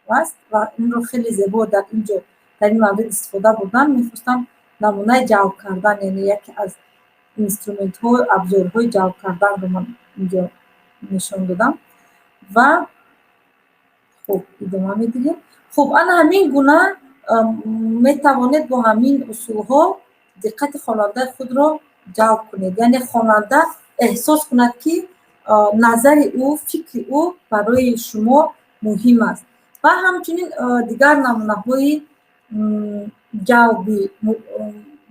аст ва инро хеле зебо дар инҷо дар ин маврид истифода бурдан, мехостам намунаи ҷалб кардан, яъне яке аз инструментҳо, абзорҳои ҷалб карданро ман инҷо нишон додам. Ва хуб, идома медиҳем. Хуб, ана ҳамин гуна метавонед бо ҳамин усулҳо диққати хонандаи худро ҷалб кунед, яъне хонанда эҳсос кунад, ки назари ӯ, фикри ӯ барои шумо муҳим аст. Ва ҳамчунин дигар намунаҳои ҷалби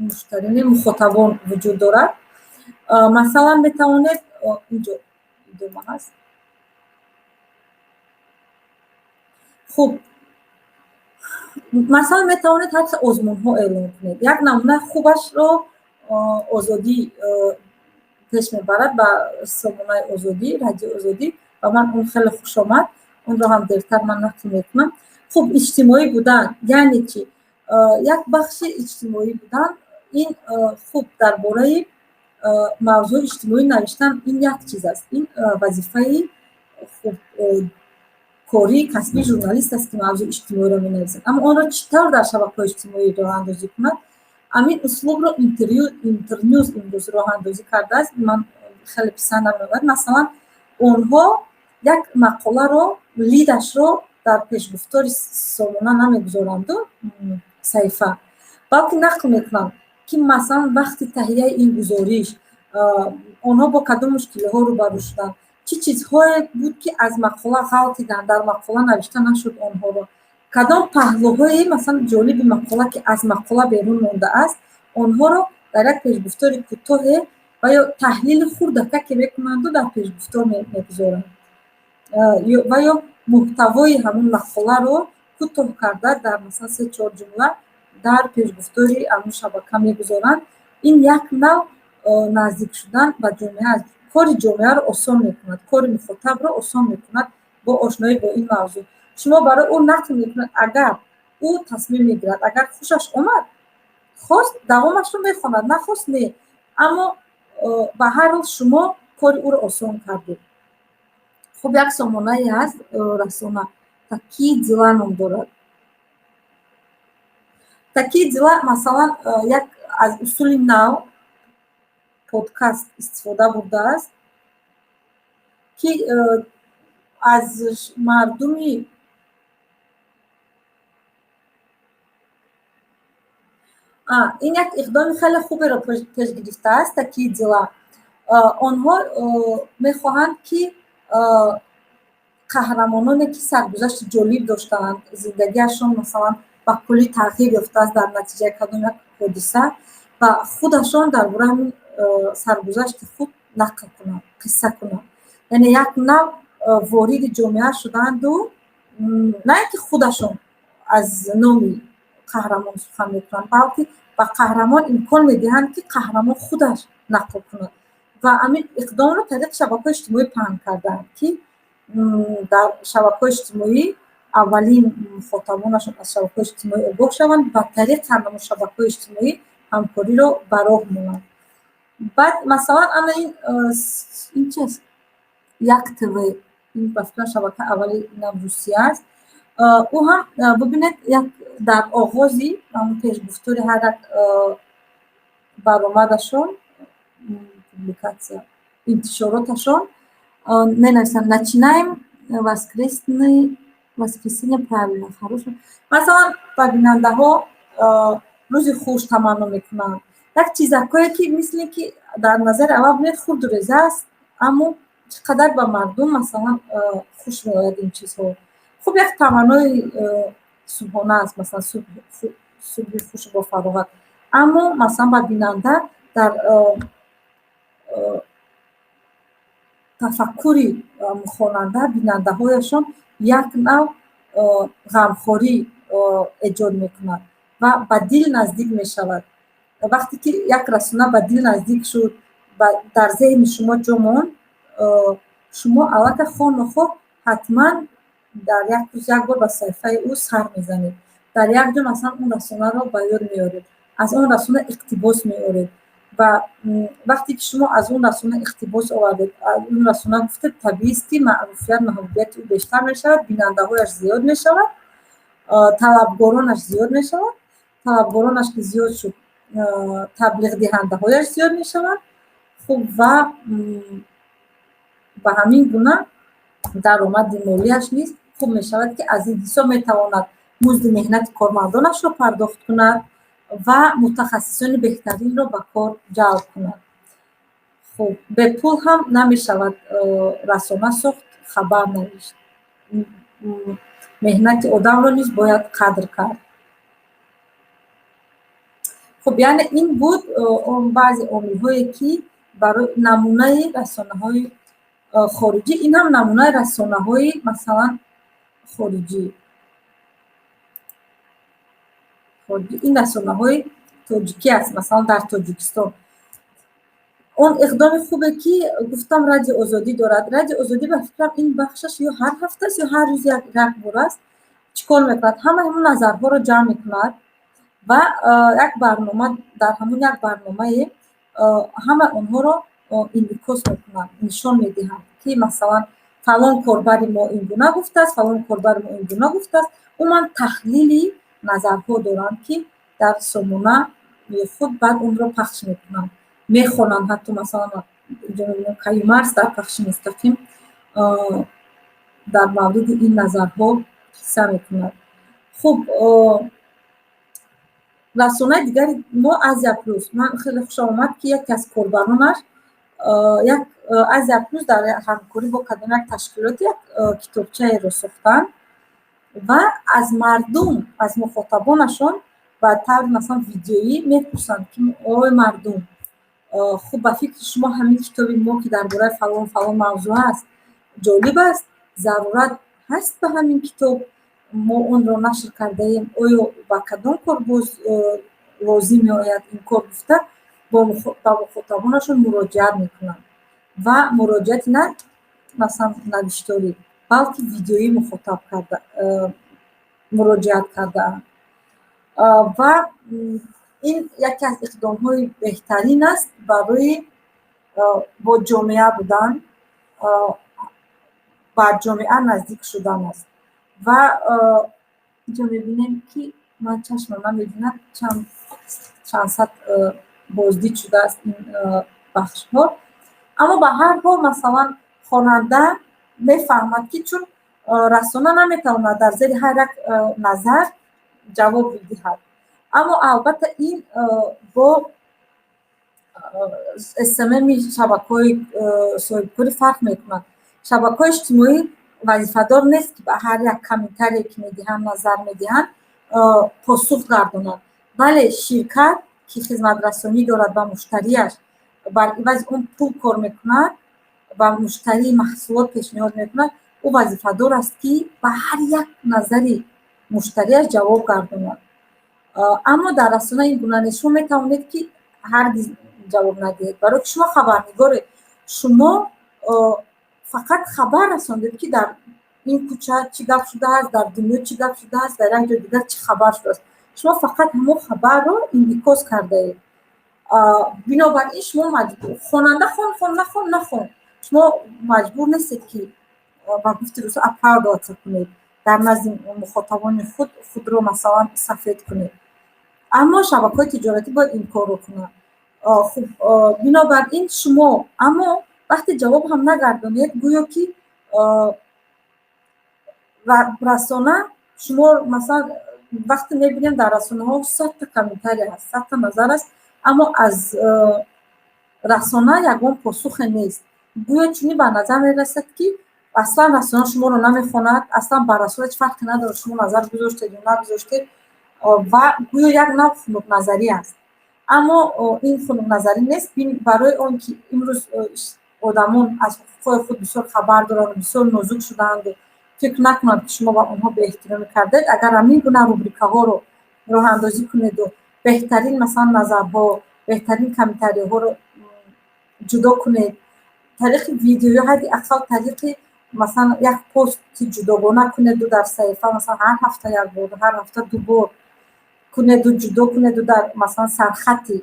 муштарини, мухотабон вуҷуд дорад. Масалан, метавонед, инҷо идома ҳаст. Хуб, масалан, метавонед ҳатто озмунҳо эълон кунед. Як намунаи хубашро Озодӣ пеш мебарад, ба сомонаи Озодӣ, Радиои Озодӣ, ва ман он хеле хуш омад, онро ҳам дертар ман нақл мекунам. Хуб, иҷтимоӣ будан яъне чи? Як бахши иҷтимоӣ будан ин, хуб, дар бораи мавзӯи иҷтимоӣ навиштан ин як чиз аст, ин вазифаи хуб кории касбии журналист аст, ки мавзӯи иҷтимоиро менависад, аммо онро чӣ тавр дар шабакаҳои иҷтимоӣ роҳандозӣ кунад? Ҳамин услубро Интернюз имрӯз роҳандозӣ кардааст, ман хеле писандам меояд. Масалан, онҳо як мақоларо, лидашро дар пешгуфтори сомона намегузоранду саҳифа, балки нақл мекунанд, ки, масалан, вақти таҳияи ин гузориш онҳо бо кадом мушкилиҳо рӯбарӯ шуданд, чӣ чизҳое буд, ки аз мақола ғалтиданд, дар мақола навишта нашуд онҳоро, кадом паҳлӯҳои, масалан, ҷолиби мақола, ки аз мақола берун мондааст, онҳоро. Дар як пешгуфтори кӯтоҳе ва ё таҳлили хурдака ки мекунанду, дар пешгуфтор мегузоранд ва ё муҳтавои ҳамун мақоларо кӯтоҳ карда, дар масалан се-чор ҷумла дар пешгуфтори ҳамун шабака мегузоранд. Ин як нав наздик шудан ба ҷомеа аст, кори ҷомеаро осон мекунад, кори мухотабро осон мекунад. Бо ошноӣ бо ин мавзӯъ шумо барои ӯ нақл мекунад, агар ӯ тасмим мегирад, агар хушаш омад, хост, давомашро мехонад, нахост, не. Аммо ба ҳар ҳол шумо кори ӯро осон кардед. Хуб, як сомонае ҳаст, расона «Такие дела» ном дорад. «Такие дела», масалан, як аз усули нав подкаст истифода бурдааст, ки аз мардуми ин як иқдоми хеле хуберо пеш гирифтааст «Такие дела». Онҳо мехоҳанд, ки қаҳрамононе, ки саргузашти ҷолиб доштаанд, зиндагиашон масалан ба куллӣ тағйир ёфтааст дар натиҷаи кадом як ҳодиса, ва худашон дар бораи ҳамин саргузашти худ нақл кунанд, қисса кунанд. Яъне як нав вориди ҷомеа шудаанду, на ин ки худашон аз номи қаҳрамон сухан мекунанд, балки ба қаҳрамон имкон медиҳанд, ки қаҳрамон худаш нақл кунад. Ва ҳамин иқдомро тариқи шабакаҳои иҷтимоӣ паҳн кардаанд, ки дар шабакаҳои иҷтимоӣ аввалин мухотабонашон аз шабакаҳои иҷтимоӣ огоҳ шаванд, ба тариқи ҳамон шабакаҳои иҷтимоӣ ҳамкориро ба роҳ монанд. Баъд масалан ана ин чи аст, Як ТВ, ин ба фикрам шабакаи аввали инам Русия аст. Ӯ ҳам, бубинед, як дар оғози ҳамон пешгуфтори ҳар як баромадашон, публикатсия, интишороташон менависанд: «Начинаем воскресный воскресенье правильно, хорошо». Масалан, ба бинандаҳо рӯзи хуш таманно мекунанд. Як чизакое, ки мисли ки дар назари аввал бинед, хурду реза аст, аммо чӣ қадар ба мардум масалан хуш меояд ин чизҳо. Хуб, як таманнои субҳона аст, масалан, субҳи хушу бофароғат, аммо масалан ба бинанда дар тафаккури хонанда, бинандаҳояшон як нав ғамхорӣ эҷод мекунад ва ба дил наздик мешавад. Вақте ки як расона ба дил наздик шуд, дар зеҳни шумо ҷо монд, шумо аллакай хоҳ нохоҳ ҳатман дар як рӯз як бор ба саҳифаи ӯ сар мезанед, дар як ҷо масалан он расонаро ба ёд меоред, аз он расона иқтибос меоред. Ва вақте ки шумо аз он расона иқтибос овардед, аз он расона гуфтед, табиист, ки маъруфият, маҳбубияти ӯ бештар мешавад, бинандаҳояш зиёд мешавад, талабгоронаш зиёд мешавад. Талабгоронаш ки зиёд шуд, таблиғдиҳандаҳояш зиёд мешаванд. Хуб, ва ба ҳамин гуна даромади молияш низ хуб мешавад, ки аз ин ҳисоб метавонад музди меҳнати кормандонашро пардохт кунад ва мутахассисони беҳтаринро ба кор ҷалб кунад. Хуб, бепул ҳам намешавад расона сохт, хабар навишт. Меҳнати одамро низ бояд қадр кард. Хуб, яъне ин буд он баъзе омилҳое, ки барои намунаи расонаҳои хориҷӣ. Ин ҳам намунаи расонаҳои масалан хориҷӣ, ин расонаҳои тоҷикӣ аст, масалан дар Тоҷикистон. Он иқдоми хубе, ки гуфтам, Радио Озодӣ дорад. Радио Озодӣ, ба фикрам, ин бахшаш ё ҳар ҳафтааст, ё ҳар рӯз як бор аст. Чӣ кор мекунад? Ҳамаи ҳамон назарҳоро ҷамъ мекунад ва як барнома, дар ҳамон як барномае ҳамаи онҳоро инъикос мекунанд, нишон медиҳанд, ки масалан фалон корбари мо ин гуна гуфтааст, фалон корбари мо ин гуна гуфтааст. Умуман таҳлили назарҳо доранд, ки дар сомона худ баъд онро пахш мекунанд, мехонанд. Ҳатто масалан инҷо мебинем, Каюмарс дар пахши мустақим дар мавриди ин назарҳо қисса мекунад. Хуб, расонаи дигари мо Азия Плюс. Ман хеле хушам омад, ки яке аз корбаронаш, як Азия Плюс дар ҳамкорӣ бо кадом як ташкилоти як китобчаеро сохтанд ва аз мардум, аз мухотабонашон Ба таври, масалан, видеоӣ мепурсанд, ки ой мардум, хуб, ба фикри шумо ҳамин китоби мо, ки дар бораи фалон фалон мавзӯъ аст, ҷолиб аст? Зарурат ҳаст ба ҳамин китоб? Мо онро нашр кардаем, оё ба кадом кор боз лозим меояд ин кор? Гуфта, ба мухотабонашон муроҷиат мекунанд ва муроҷиати на, масалан, навишторӣ, балки видеоӣ мухотаб карда муроҷиат кардаанд. Ва ин яке аз иқдомҳои беҳтарин аст барои бо ҷомеа будан, ба ҷомеа наздик шудан аст. Ва инҷо мебинем, ки ман чашмам намебинад, чанд сад боздид шудааст ин бахшҳо. Аммо ба ҳар ҳол, масалан, хонанда мефаҳмад, ки чун расона наметавонад дар зери ҳар як назар ҷавоб бидиҳад. Аммо албатта ин бо СММи шабакаҳои соҳибкорӣ фарқ мекунад. Шабакаҳои иҷтимоӣ вазифадор нест, ки ба ҳар як комментарие, ки медиҳанд, назар медиҳанд, посух гардонад. Вале ширкат, ки хизматрасонӣ дорад ба муштарияш, бар ивази он пул кор мекунад, ба муштарӣ маҳсулот пешниҳод мекунад, ӯ вазифадор аст, ки ба ҳар як назари муштарияш ҷавоб гардонад. Аммо дар расона ин гуна нест. Шумо метавонед, ки ҳаргиз ҷавоб надиҳед, барои ки шумо хабарнигоред. Шумо фақат хабар расондед, ки дар ин кӯча чӣ гап шудааст, дар дунё чӣ гап шудааст, дар як ҷои дигар чӣ хабар шудааст. Шумо фақат ҳамон хабарро инъикос кардаед. Бинобар ин шумо маҷбур, хонанда хон, хон, нахон, нахон, шумо маҷбур нестед, ки ба гуфти рӯза оправдываться кунед, дар назди мухотабони худ худро, масалан, сафед кунед. Аммо шабакаҳои тиҷоратӣ бояд ин корро кунанд. Хуб, бинобар ин шумо аммо вақте ҷавоб ҳам нагардонед, гӯё ки расона шумо, масалан, вақте мебинем, дар расонаҳо 100-та комментария ҳаст, 100-та назар аст, аммо аз расона ягон посухе нест. Гӯё чунин ба назар мерасад, ки аслан расона шуморо намехонад, аслан ба расона ҳеҷ фарқе надорад, шумо назар гузоштед ё нагузоштед, ва гӯё як навъ хунукназарӣ аст. Аммо ин хунукназарӣ нест, барои он ки имрӯз одамон аз ҳуқуқҳои худ бисёр хабар доранд, бисёр нозук шудаанду фикр накунанд, ки шумо ба онҳо беэҳтиромӣ кардаед. Агар ҳамин гуна рубрикаҳоро роҳандозӣ кунеду беҳтарин, масалан, назарҳо, беҳтарин комментариҳоро ҷудо кунед, тариқи видео ё ҳадди ақал тариқи, масалан, як пости ҷудогона кунеду дар саҳифа, масалан, ҳар ҳафта як бор, ҳар ҳафта ду бор кунеду ҷудо кунеду дар, масалан, сархати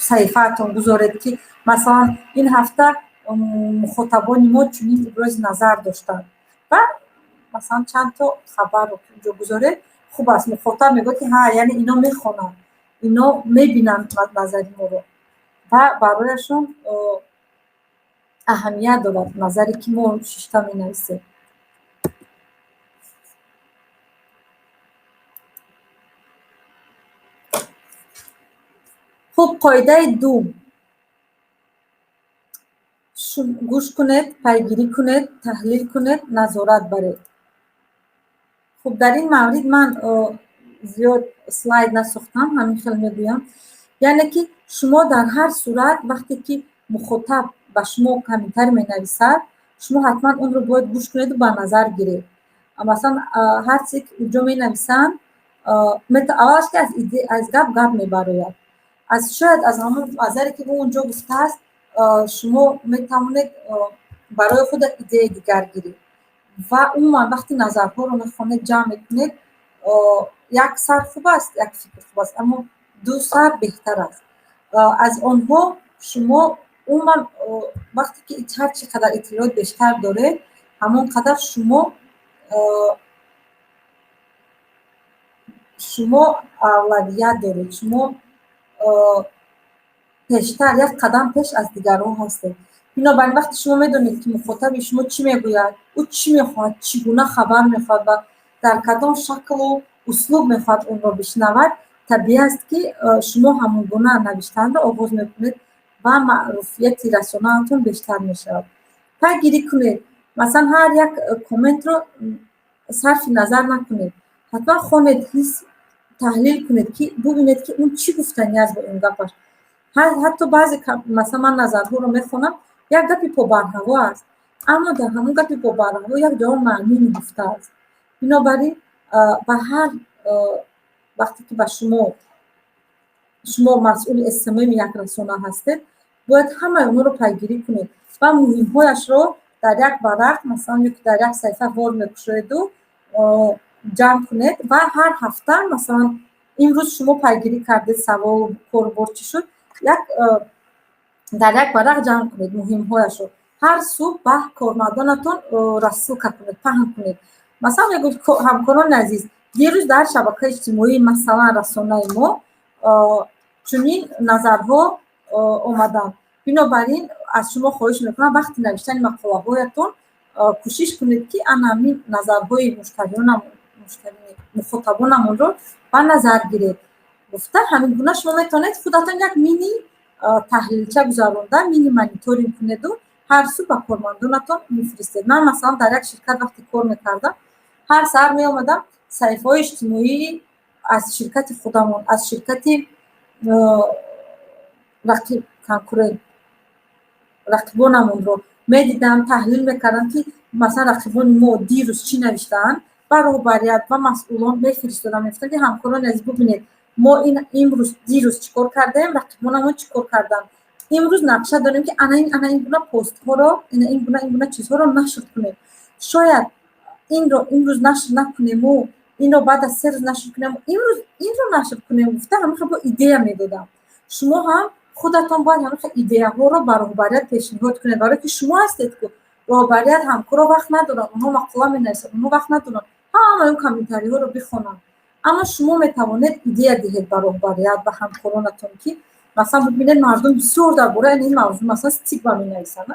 саҳифаатон гузоред, ки масалан, ин ҳафта мухотабони мо чунин ибрози назар доштанд, ва масалан, чандто хабарро ҷо гузоред, хуб аст. Мухотаб мегӯяд, ки ҳа, яъне ино мехонанд, ино мебинанд назари моро ва барояшон аҳамият дорад назаре, ки мо шишта менависем. Хуб, қоидаи ду: гӯш кунед, пайгирӣ кунед, таҳлил кунед, назорат баред. Хуб, дар ин маврид ман зиёд слайд насохтам, ҳамин хел мегӯям. Яъне ки шумо дар ҳар сурат, вақте ки мухотаб ба шумо комментарий менависад, шумо ҳатман онро бояд гӯш кунеду ба назар гиред. Масалан, ҳар чизе ки уҷо менависанд, аввалаш ки аз гап гап мебарояд, аз шояд аз ҳамон назаре, ки ӯ унҷо гуфтааст, шумо метавонед барои худ як идеяи дигар гиред. Ва умуман, вақти назарҳоро мехонед, ҷамъ мекунед, як сар хуб аст, як фикр хуб аст, аммо ду сар беҳтар аст. Аз онҳо шумо умуман, вақте ки ҳар чӣ қадар иттилоот бештар доред, ҳамон қадар шумо авлавият доред, шумо пештар, як қадам пеш аз дигарон ҳастед. Бинобар ин, вақте шумо медонед, ки мухотаби шумо чӣ мегӯяд, ӯ чӣ мехоҳад, чӣ гуна хабар мехоҳад ва дар кадом шаклу услуб мехоҳад онро бишнавад, табиӣ аст, ки шумо ҳамон гуна навиштанро оғоз мекунед ва маъруфияти расонаатон бештар мешавад. Пайгирӣ кунед. Масалан, ҳар як комментро сарфи назар накунед, ҳатман хонед, ҳис Таҳлил кунед, ки бубинед, ки он чӣ гуфтанӣ аст бо ин гапаш. Ҳатто баъзе, масалан, ман назарҳоро мехонам, як гапи побарҳаво аст, аммо дар ҳамон гапи побарҳаво як ҷавоб маънӣ нигуфтааст. Бинобар ин, ба ҳар вақте ки ба шумо масъули СММ як расона ҳастед, бояд ҳамаи онҳоро пайгирӣ кунед ва муҳимҳояшро дар як варақ, масалан, ё ки дар як саҳифа Word мекушоеду ҷамъ кунед ва ҳар ҳафта, масалан, имрӯз шумо пайгирӣ кардед, савол, корбор чӣ шуд, як дар як варақ ҷамъ кунед муҳимҳояшро. Ҳар субҳ ба кормандонатон рассылка кунед, паҳн кунед. Масалан, мегӯед: «Ҳамкорони азиз, дирӯз дар шабакаи иҷтимоии, масалан, расонаи мо чунин назарҳо омаданд. Бинобар ин, аз шумо хоҳиш мекунам, вақти навиштани мақолаҳоятон кӯшиш кунед, ки ана ҳамин назарҳои мухотабонамонро ба назар гиред», гуфта. Ҳамин гуна шумо метавонед худатон як мини таҳлилча гузаронда, мини мониторинг кунеду ҳар субҳ ба кормандонатон мефиристед. Ман, масалан, дар як ширкат вақте кор мекардам, ҳар саҳар меомадам, саҳифаҳои иҷтимоии аз ширкати худамон, аз ширкати рақиб, конкурент, рақибонамонро медидам, таҳлил мекардам, ки, масалан, рақибони мо дирӯз чӣ навиштаанд. Ба роҳбарият ва масъулон мефиристодам, мегуфтам, ки ҳамкорони азиз, бубинед, мо ин имрӯз, дирӯз чӣ кор кардаем, рақибонамон чӣ кор карданд. Имрӯз нақша дорем, ки ана ин, ана ин гуна постҳоро, ин гуна, ин гуна чизҳоро нашр кунем. Шояд инро имрӯз нашр накунему инро баъд аз 3 рӯз нашр кунем, имрӯз инро нашр кунем, гуфта, ҳамин бо идея медодам. Шумо ҳам худатон бояд ҳамин идеяҳоро ба роҳбарият пешниҳод кунед, барое ки шумо ҳастед ку роҳбарият. Ҳамкоро вақт надоранд, онҳо мақола менависанд, онҳо вақт надоранд ҳамаи он комментариҳоро бихонанд. Аммо шумо метавонед идея диҳед ба роҳбарият, ба ҳамкоронатон, ки, масалан, бубинед, мардум бисёр дар бораи ин мавзӯъ, масалан, стигма менависанд,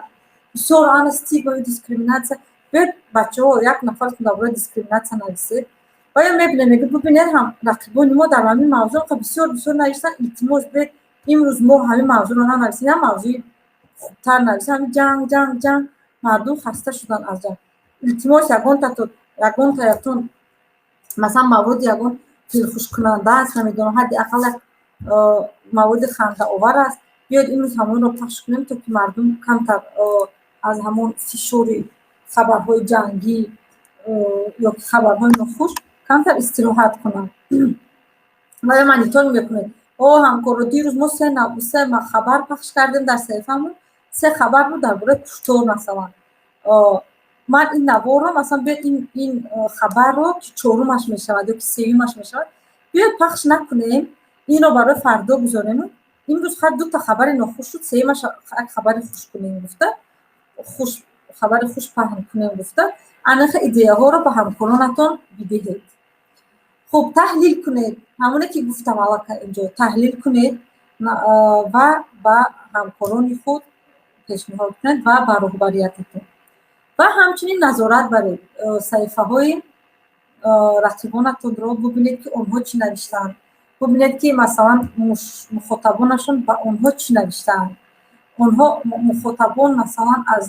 бисёр ана стигма, дискриминатсия. Биёед, бачаҳо, як нафаратон дар бораи дискриминатсия нависед. Ва ё мебинед, мегӯед: «Бубинед, ҳам рақибони мо дар ҳамин мавзӯъ бисёр бисёр навиштанд. Илтимос, биёед, имрӯз мо ҳамин мавзӯъро нанависем, як мавзӯи хубтар нависем. Ҳамин ҷанг, ҷанг, ҷанг, мардум хаста шуданд аз ҷанг. Илтимос, ягонтаятон, масалан, маводи ягон дилхушкунанда аст, намедонам, ҳадди ақал як маводи хандаовар аст, биёед, имрӯз ҳамонро пахш кунем, то ки мардум камтар аз ҳамон фишори хабарҳои ҷангӣ ё хабарҳои нохуш камтар истироҳат кунанд». Ва ё мониторинг мекунед: «О, ҳамкоро, дирӯз мо се хабар пахш кардем дар саҳифамон, се хабар буд дар бораи куштор, масалан. Ман ин наворро, масалан, биёед, ин хабарро, ки чорумаш мешавад ё ки сеюмаш мешавад, биёед, пахш накунем, инро барои фардо гузорем. Имрӯз хай дута хабари нохуш шуд, сеюмаш як хабари хуш кунем», гуфта, хуш, хабари хуш паҳн кунем, гуфта, анаха идеяҳоро ба ҳамкоронатон бидиҳед. Хуб, таҳлил кунед. Ҳамоне ки гуфтам, аллакай инҷо таҳлил кунед ва ба ҳамкорони худ пешниҳод кунед ва ба роҳбариятатон. Ва ҳамчунин назорат баред саҳифаҳои рақибонатонро, бубинед, ки онҳо чӣ навиштаанд, бубинед, ки, масалан, мухотабонашон ба онҳо чӣ навиштаанд, онҳо, мухотабон, масалан, аз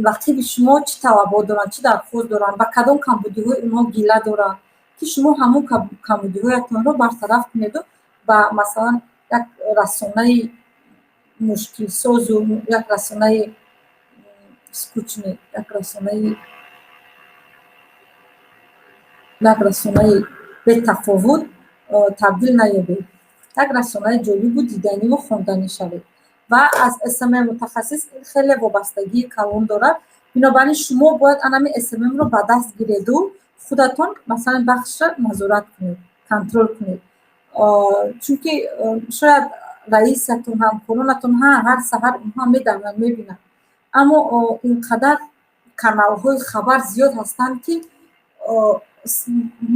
рақиби шумо чӣ талабот доранд, чӣ дархост доранд, ба кадом камбудиҳои онҳо гила доранд, ки шумо ҳамон камбудиҳоятонро бартараф кунеду ба, масалан, як расонаи мушкилсозу як расонаи скучный, як расонаи бетафовут табдил наёбед, як расонаи ҷолибу диданиву хонданӣ шавед. Ва аз СММ мутахассис хеле вобастагии калон дорад. Бинобар ин, шумо бояд анами СММро ба даст гиреду худатон, масалан, бахшро назорат кунед, контрол кунед, чунки шояд раисатон, ҳамкоронатон ҳар саҳар онҳо медаванд, мебинанд, аммо ин қадар каналҳои хабар зиёд ҳастанд, ки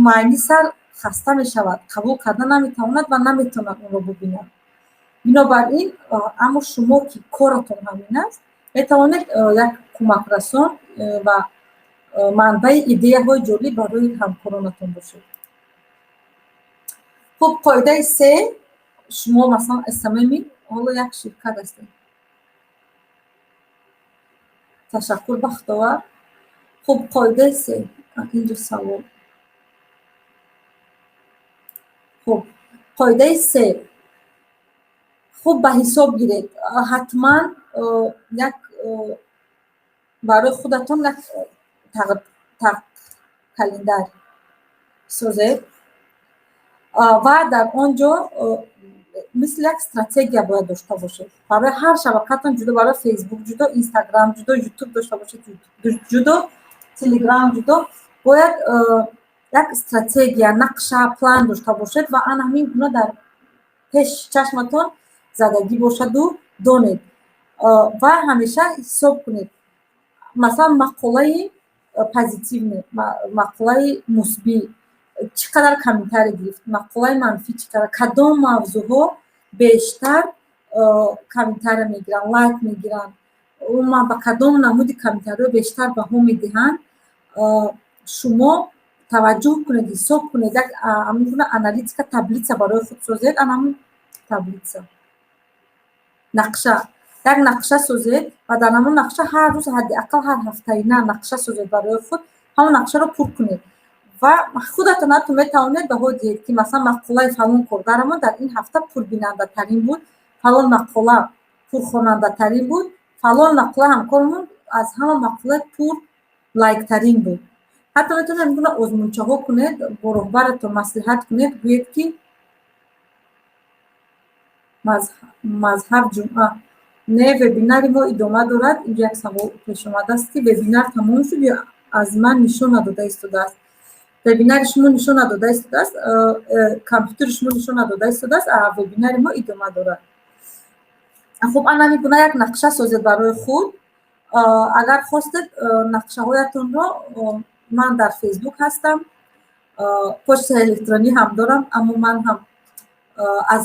майни сар хаста мешавад, қабул карда наметавонад ва наметавонад онро бубинад. Бинобар ин, аммо шумо, ки коратон ҳамин аст, метавонед як кӯмакрасон ва манбаи идеяҳои ҷолиб барои ҳамкоронатон бошед. Хуб, қоидаи се. Шумо, масалан, СММи ҳоло як ширкат ҳастед. Ташаккур, Бахтовар. Хуб, қоидаи се. Инҷо савол. Хуб, қоидаи се: хуб ба ҳисоб гиред. Ҳатман як барои худатон як календарь созед ва дар он ҷо мисли як стратегия бояд дошта бошед. Барои ҳар шабакатон ҷудо: барои Фейсбук ҷудо, Инстаграм ҷудо, Ютуб дошта бошед ҷудо, Телеграм ҷудо. Бояд як стратегия, нақша, план дошта бошед ва ана ҳамин гуна дар пеш чашматон задагӣ бошаду донед ва ҳамеша ҳисоб кунед. Масалан, мақолаи позитивный, мақолаи мусбӣ чӣ қадар комментарий гирифт, мақолаи манфӣ чӣ қадар, кадом мавзӯъҳо бештар комментария мегиранд, лайк мегиранд, умуман ба кадом намуди комментариҳо бештар баҳо медиҳанд. Шумо таваҷҷӯҳ кунед, ҳисоб кунед, як ҳамин гуна аналитика, таблица барои худ созед. Ана ҳамин таблица, нақша, як нақша созед ва дар ҳамон нақша ҳар рӯз, ҳадди ақал ҳар ҳафтаина нақша созед барои худ, ҳамон нақшаро пур кунед ва худатон ҳатто метавонед баҳо диҳед, ки масалан, мақолаи фалон коргарамон дар ин ҳафта пурбинандатарин буд, фалон мақола пурхонандатарин буд, фалон мақола ҳамкорамон аз ҳама мақолаи пур лайктарин буд. Ҳатто метавонед ҳамин гуна озмунчаҳо кунед, бо роҳбаратон маслиҳат кунед, гӯед, ки Мазҳаб Ҷумъа, не, вебинари мо идома дорад. Инҷо як савол пеш омадааст, ки вебинар тамом шуд ё аз ман нишон надода истодааст. Вебинари шумо нишон надода истодааст, компютери шумо нишон надода истодааст, а вебинари мо идома дорад. Хуб, ана ҳамин гуна як нақша созед барои худ. Агар хостед, нақшаҳоятонро, ман дар Фейсбук ҳастам, почтаи электронӣ ҳам дорам, аммо ман ҳам аз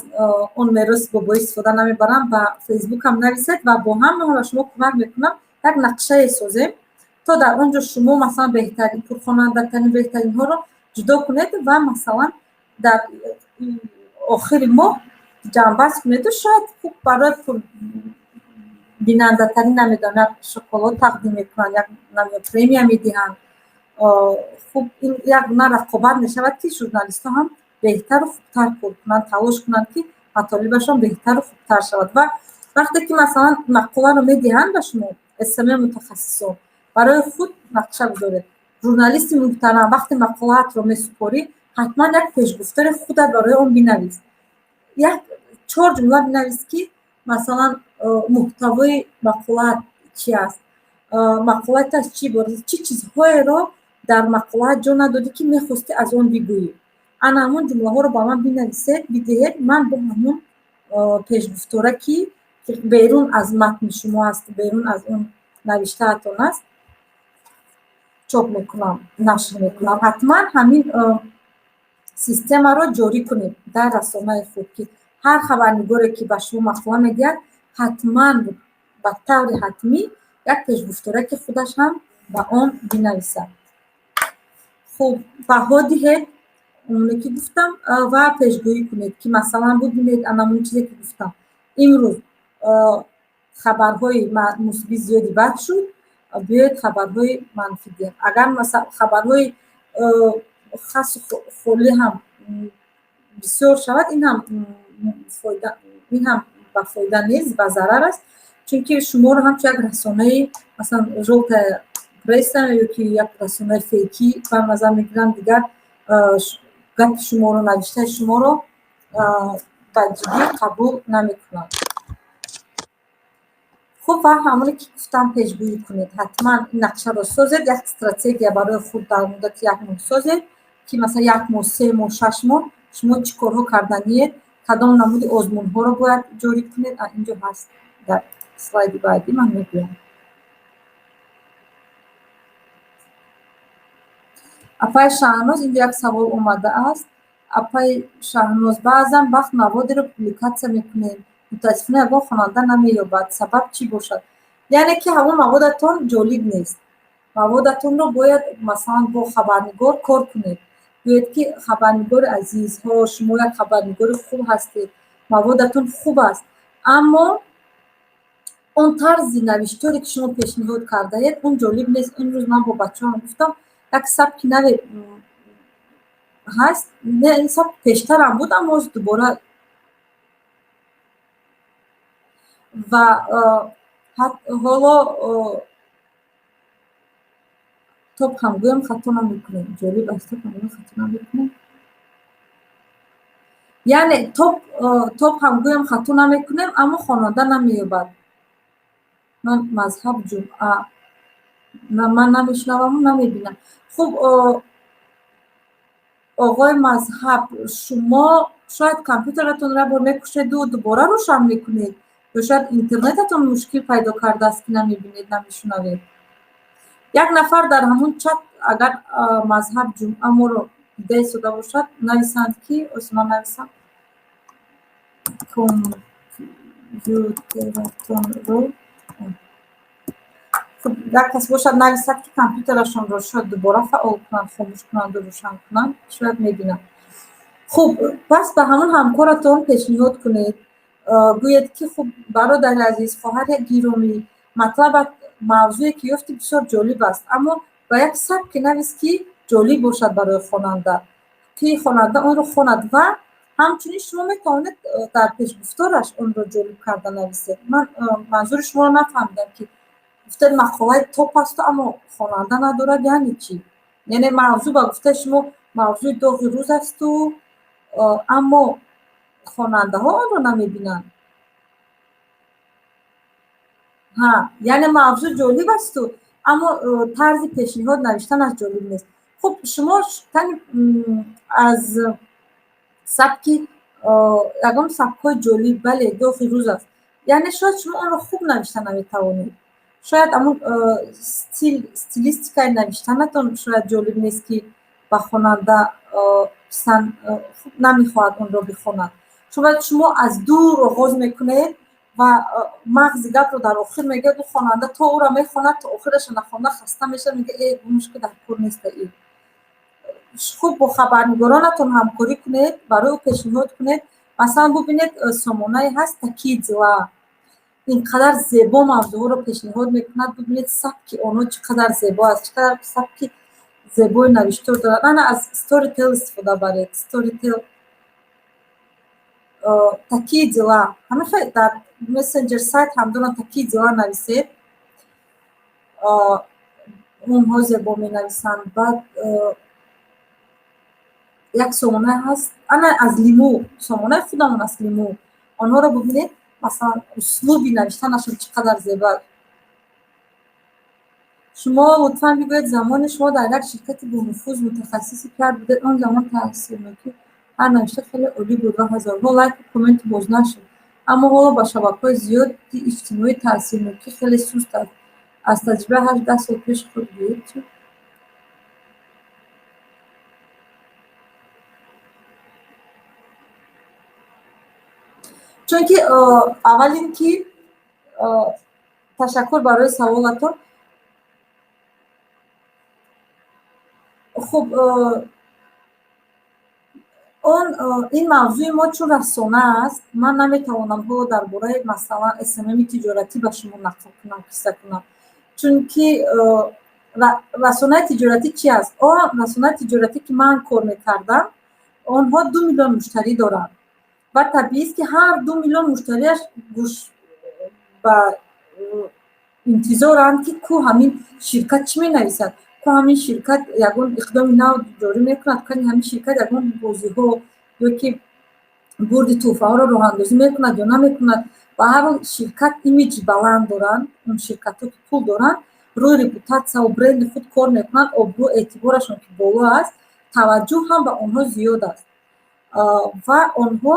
он мероси бобоӣ истифода намебарам. Ба Фейсбукам нависед ва бо ҳам ман ба шумо кӯмак мекунам, як нақшае созем, то дар он ҷо шумо, масалан, беҳтарин, пурхонандатарин, беҳтаринҳоро ҷудо кунед ва, масалан, дар охири моҳ ҷамъбаст кунеду шояд хуб барои пурбинандатарин, намедонам, як шоколад тақдим мекунанд, як премия медиҳанд. Хуб, ин як гуна рақобат мешавад, ки журналистҳо ҳам беҳтару хубтар кор кунанд, талош кунанд, ки матолибашон беҳтару хубтар шавад. Ва вақте ки, масалан, мақоларо медиҳанд ба шумо СММ мутахассисон, барои худ нақша гузоред. Журналисти муҳтарам, вақте мақолаатро месупорӣ, ҳатман як пешгуфтори худат барои он бинавис, як чор ҷумла бинавис, ки, масалан, муҳтавои мақолаат чи аст, мақолаат аз чӣ иборат аст, чӣ чизҳоеро дар мақолаат ҷо надодӣ, ки мехостӣ аз он бигӯӣ. Ана ҳамон ҷумлаҳоро ба ман бинависед, бидиҳед. Ман бо ҳамон пешгуфтора, ки берун аз матни шумо аст, берун аз он навиштаатон аст, чоп мекунам, нашр мекунам. Ҳатман ҳамин системаро ҷорӣ кунед дар расонаи худ, ки ҳар хабарнигоре, ки ба шумо мақола медиҳад, ҳатман, ба таври ҳатмӣ як пешгуфторе, ки худаш ҳам ба он бинависад. Хуб, баҳо диҳед, оне ки гуфтам, ва пешгӯӣ кунед, ки, масалан, бубинед, анамон чизе ки гуфтам: имрӯз хабарҳои мусбӣ зиёди бад шуд, биёед хабарҳои манфӣ диҳем. Агар хабарҳои хасу холӣ ҳам бисёр шавад, ин ҳам ба фоида нест, ба зарар аст, чунки шуморо ҳамчун як расонаи, масалан, жёлтая пресса ё ки як расонаи фейкӣ ба назар мегиранд. Дигар гапи шуморо, навиштаи шуморо ба ҷиддӣ қабул намекунанд. Хуб, ва ҳамоне ки гуфтам, пешгӯӣ кунед. Ҳатман ин нақшаро созед, як стратегия барои худ дар муддати як моҳ созед, ки, масалан, як моҳ, 3 моҳ, 6 моҳ шумо чӣ корҳо карданиед, кадом намуди озмунҳоро бояд ҷорӣ кунед. Инҷо ҳаст, дар слайди баъдӣ ман мегӯям. Апаи Шаҳноз, инҷо як савол омадааст. Апаи Шаҳноз, баъзан вақт маводеро публикатсия мекунем, мутаассифона, ягон хонанда намеёбад, сабаб чӣ бошад? Яъне ки ҳамон маводатон ҷолиб нест. Маводатонро бояд, масалан, бо хабарнигор кор кунед, гӯед, ки хабарнигори азизҳо, шумо як хабарнигори хуб ҳастед, маводатон хуб аст, аммо он тарзи навишторе, ки шумо пешниҳод кардаед, он ҷолиб нест. Имрӯз ман бо бачаҳоам гуфтам, як сабки наве Ҳаст, не, ин сабк пештарам буд, аммо ҳозир дубора ва ҳоло топ ҳам гӯям, хато намекунем. Ҷолиб аст, топ ҳам гӯям, хато намекунем. Яъне топ ҳам гӯям, хато намекунем, аммо хонанда намеёбад. Ман Мазҳаб Ҷумъа, ман намешунаваму намебинам. Хуб, оғои Мазҳаб, шумо шояд компютератонро як бор мекушеду дубора рӯшан мекунед, ё шояд интернетатон мушкил пайдо кардааст, ки намебинед, намешунавед. Як нафар дар ҳамун чат, агар Мазҳаб Ҷумъа моро дида истода бошад, нависанд, ки осман нависам, компютератонро. Хуб, як кас бошад, нависад, ки компютерашонро шояд дубора фаъол кунанд, хомӯш кунанду рӯшан кунанд, шояд мебинам. Хуб, пас ба ҳамон ҳамкоратон пешниҳод кунед, гӯед, ки хуб, бародари азиз, хоҳари гиромӣ, матлабат, мавзӯе ки ёфти, бисёр ҷолиб аст, аммо ба як сабке навис, ки ҷолиб бошад барои хонанда, ки хонанда онро хонад. Ва ҳамчунин шумо метавонед дар пешгуфтораш онро ҷолиб карда нависед. Ман манзури шуморо нафаҳмидам, ки гуфтед мақолаи топ асту, аммо хонанда надорад. Яъне чӣ? Яъне мавзӯъ, ба гуфтаи шумо, мавзӯи доғи рӯз асту, аммо хонандаҳо онро намебинанд. Ҳа, яъне мавзӯъ ҷолиб асту, аммо тарзи пешниҳод навиштанаш ҷолиб нест. Хуб, шумо тани аз сабки ягон сабкҳои ҷолиб, бале, доғи рӯз аст, яъне шояд шумо онро хуб навишта наметавонед, шояд ҳамун стил, стилистикаи навиштанатон шояд ҷолиб нест, ки ба хонанда хуб намехоҳад онро бихонад. Шояд шумо аз дур оғоз мекунед ва мағзи гапро дар охир мегӯяд. Ӯ хонанда то ӯро мехонад, то охираша нахонда хаста мешавад, мегӯяд: «Э, мушкил дар кор неста ин». Хуб, бо хабарнигоронатон ҳамкорӣ кунед, барои ӯ пешниҳод кунед. Масалан, бубинед, сомонае ҳаст, «Такие дела», ин қадар зебо мавзӯъҳоро пешниҳод мекунад. Бубинед, сабки онҳо чӣ қадар зебо аст, чӣ қадар сабки зебои навиштор дорад. Ана, аз Storytel истифода баред. Storytel, «Такие дела», ҳамихел дар мессенҷер сайт ҳам доранд. «Такие дела» нависед, онҳо зебо менависанд. Баъд як сомонае ҳаст, ана, аз Лиму, сомонаи худамон аст, Лиму. Онҳоро бубинед, масалан, услуби навиштанашон чӣ қадар зебо. Шумо лутфан бигӯед, замоне шумо дар як ширкати бонуфуз мутахассиси пиар будед, он замон таъсирнокӣ ҳар навишта хеле олӣ буд ва ҳазорҳо лайку комменту бознашр, аммо ҳоло ба шабакаҳои зиёди иҷтимоӣ таъсирнокӣ хеле суст аст. Аз таҷрибаи 8-10 сол пеши худ гӯед чӣ? Чунки аввал ин ки, ташаккур барои саволатон. Хуб, он ин мавзӯи мо чун расона аст, ман наметавонам ҳоло дар бораи, масалан, СММи тиҷоратӣ ба шумо нақл кунам, қисса кунам, чунки расонаи тиҷоратӣ чи аст? Он расонаи тиҷоратӣ, ки ман кор мекардам, онҳо 2 миллион муштарӣ доранд ва табиист, ки ҳар 2 миллион муштариаш гӯш ба интизоранд, ки ку ҳамин ширкат чӣ менависад, ку ҳамин ширкат ягон иқдоми нав ҷорӣ мекунад, кани ҳамин ширкат ягон бозиҳо ё ки бурди тӯҳфаҳоро роҳандозӣ мекунад ё намекунад. Ба ҳар ҳол, ширкат имиҷи баланд доранд. Он ширкатҳо, ки пул доранд, рӯи репутатсияву бренди худ кор мекунанд. Обрӯ, эътиборашон ки боло аст, таваҷҷӯҳ ҳам ба онҳо зиёд аст ва онҳо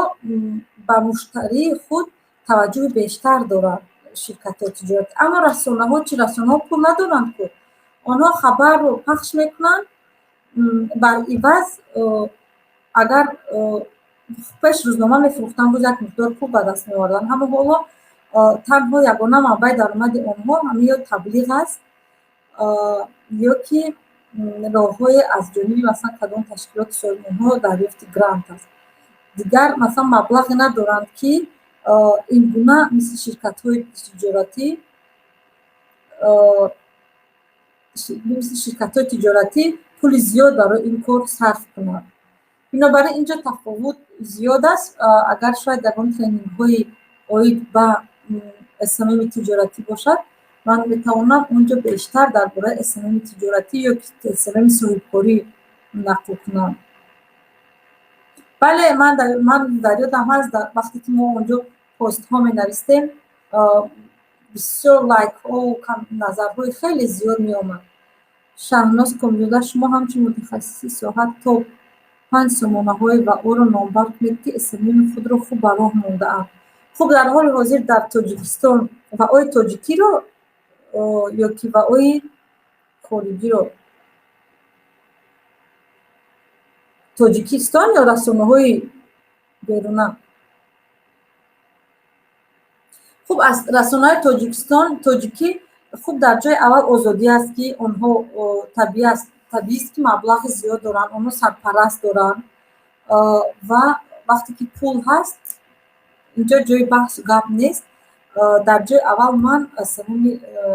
ба муштарии худ таваҷҷӯҳи бештар доранд, ширкатҳои тиҷоратӣ. Аммо расонаҳо чи? Расонаҳо пул надоранд ку. Онҳо хабарро пахш мекунанд бар иваз, агар пеш рӯзнома мефурӯхтанд, боз як миқдор пул ба даст меоварданд. Аммо ҳоло танҳо ягона манбаи даромади онҳо ҳамин ё таблиғ аст, ё ки роҳҳое аз ҷониби, масалан, кадом ташкилоти созмонҳо дарёфти грант аст. Дигар, масалан, маблағе надоранд, ки ин гуна мисли ширкатҳои тиҷоратӣ пули зиёд барои ин кор сарф кунанд. Бинобар ин инҷо тафовут зиёд аст. Агар шояд ягон тренингҳои оид ба СММи тиҷоратӣ бошад, ман метавонам онҷо бештар дар бораи СММи тиҷоратӣ ё СММи соҳибкорӣ нақл кунам. Бале, ман дар ёдам ҳаст, вақте ки мо онҷо постҳо менавистем, бисёр лайкҳо, назарҳои хеле зиёд меомад. Шаҳноз Комилзода: шумо ҳамчун мутахассиси соҳа топ 5 сомонаҳои ВАОро номбар кунед, ки СММи худро хуб ба роҳ мондаанд. Хуб, дар ҳоли ҳозир дар Тоҷикистон ВАОи тоҷикиро ё ки ВАОи хориҷиро? Тоҷикистон ё расонаҳои беруна? Хуб, аз расонаҳои Тоҷикистон, тоҷикӣ, хуб, дар ҷои аввал Озодӣ аст, ки онҳо табиист, ки маблағи зиёд доранд, онҳо сарпараст доранд ва вақте ки пул ҳаст, инҷо ҷои баҳсу гап нест. Дар ҷои аввал ман СММи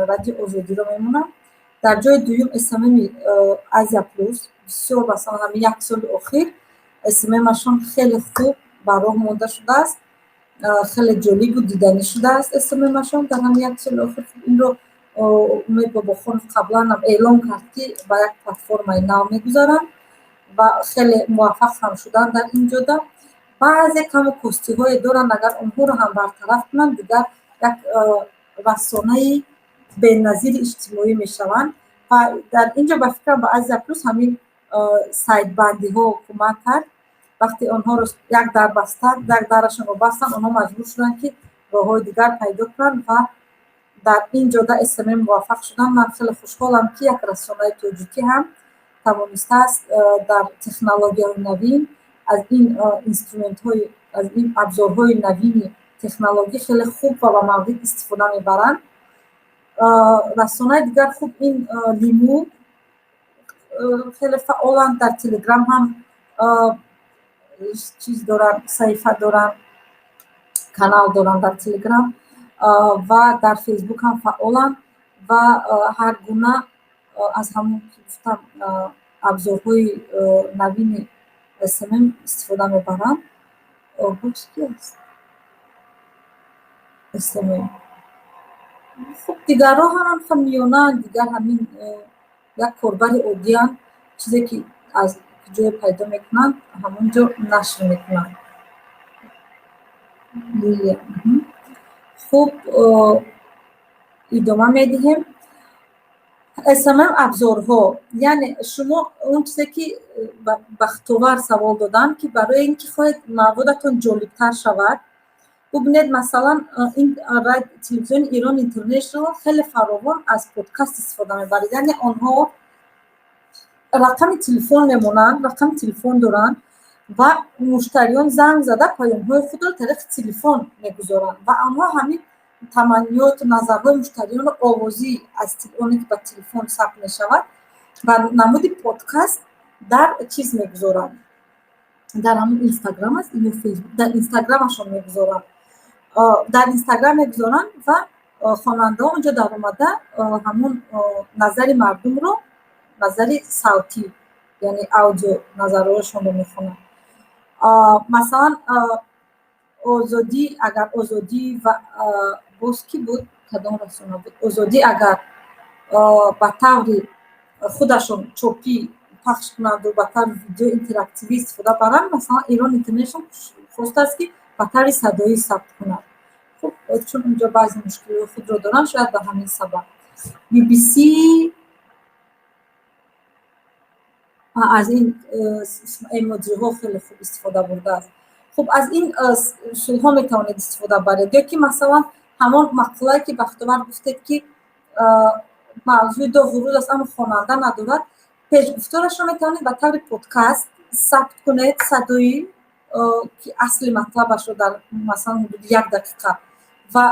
Радио Озодиро мемонам. Дар ҷои дуюм СММи Азия Плюс. Бисёр, масалан, ҳамин як соли охир СММашон хеле хуб ба роҳ монда шудааст, хеле ҷолибу диданӣ шудааст СММашон дар ҳамин як соли охир. Инро Умед Бобохонов қабланам эълон кард, ки ба як платформаи нав мегузаранд ва хеле муваффақ ҳам шуданд дар ин ҷода. Баъзе каму костиҳое доранд, агар онҳоро ҳам бартараф кунанд, дигар як расонаи беназири иҷтимоӣ мешаванд. Ва дар ин ҷо, ба фикрам, ба Азия Плюс ҳамин сайтбандиҳо кӯмак кард. Вақте онҳоро як дар бастанд, як дарашонро бастанд, онҳо маҷбур шуданд, ки роҳҳои дигар пайдо кунанд ва дар ин ҷода СММ муваффақ шуданд. Ман хеле хушҳолам, ки як расонаи тоҷикӣ ҳам тавонистааст дар технологияҳои навин, аз ин инструментҳои, аз ин абзорҳои навини технологӣ хеле хуб ва ба маврид истифода мебаранд. Расонаи дигар, хуб, ин Лиму хеле фаъоланд, дар Телеграм ҳам чиз доранд, саҳифа доранд, канал доранд дар Телеграм ва дар Фейсбук ҳам фаъоланд ва ҳар гуна аз ҳамон ки гуфтам, абзорҳои навини СММ истифода мебаранд. Боз ки аст СММ? Хуб, дигарҳо ҳам миёнаанд, дигар ҳамин як корбари оддиянд, чизе ки аз ҷое пайдо мекунанд, ҳамон ҷо нашр мекунанд. Лилия. Хуб, идома медиҳем. СММ абзорҳо, яъне шумо он чизе ки Бахтовар савол доданд, ки барои ин ки хоҳед маводатон ҷолибтар шавад, бубинед, масалан, ин телевизиони Ирон Интернешнал хеле фаровон аз подкаст истифода мебарад. Яъне онҳо рақами телефон мемонанд, рақами телефон доранд ва муштариён занг зада паёмҳои худро тариқи телефон мегузоранд ва онҳо ҳамин таманниёту назарҳои муштариёнро овозӣ, аз оне ки ба телефон сабт мешавад, ба намуди подкаст дар чиз мегузоранд, дар ҳамон Инстаграм аст ё Фейсбук, дар Инстаграмашон мегузоранд, дар Инстаграм мегузоранд ва хонандаҳо онҷо даромада ҳамон назари мардумро, назари савтӣ, яъне аудио назарҳояшонро мехонанд. Масалан, Озодӣ, агар Озодӣ ва боз кӣ буд, кадом расона буд, Озодӣ агар ба таври худашон чопӣ пахш кунанду ба таври видео интерактивӣ истифода баранд, масалан, Ирон Интернешнал хостааст, ки ба таври садоӣ сабт кунад. Хуб, чун унҷо баъзе мушкилиҳои худро доранд, шояд ба ҳамин сабаб. BBC аз ин эмоҷиҳо хеле хуб истифода бурдааст. Хуб, аз ин усулҳо метавонед истифода баред ё ки масалан ҳамон мақолае, ки Бахтовар гуфтед, ки мавзӯи доғи рӯз аст, аммо хонанда надорад, пешгуфторашро метавонед ба таври подкаст сабт кунед садоӣ, ки асли матлабашро дар масалан ҳудуди як дақиқа ва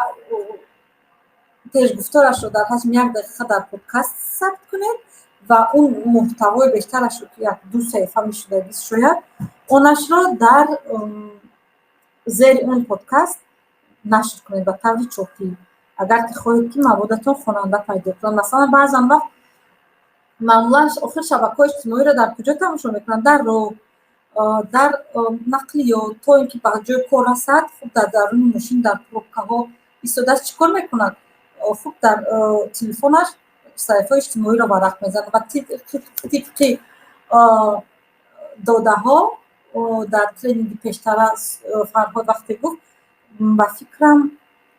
пешгуфторашро дар ҳаҷми як дақиқа дар подкаст сабт кунед ва он муҳтавои бештарашро, ки як ду саҳифа мешудагист шояд, онашро дар зери он подкаст нашр кунед ба таври чопӣ, агар ки хоҳед, ки маводатон хонанда пайдо кунад. Масалан, баъзан вақт маъмулан охир шабакаҳои иҷтимоиро дар куҷо тамошо мекунанд? Дар роҳ. Дар нақлиёт, то ин ки ба ҷои кор расад, хуб, дар даруни мошин, дар пробкаҳо истодааст, чӣ кор мекунад? Хуб, дар телефонаш саҳифаҳои иҷтимоиро варақ мезанад ва тибқи додаҳо дар тренинги пештара Фарҳод вақте гуфт, ба фикрам,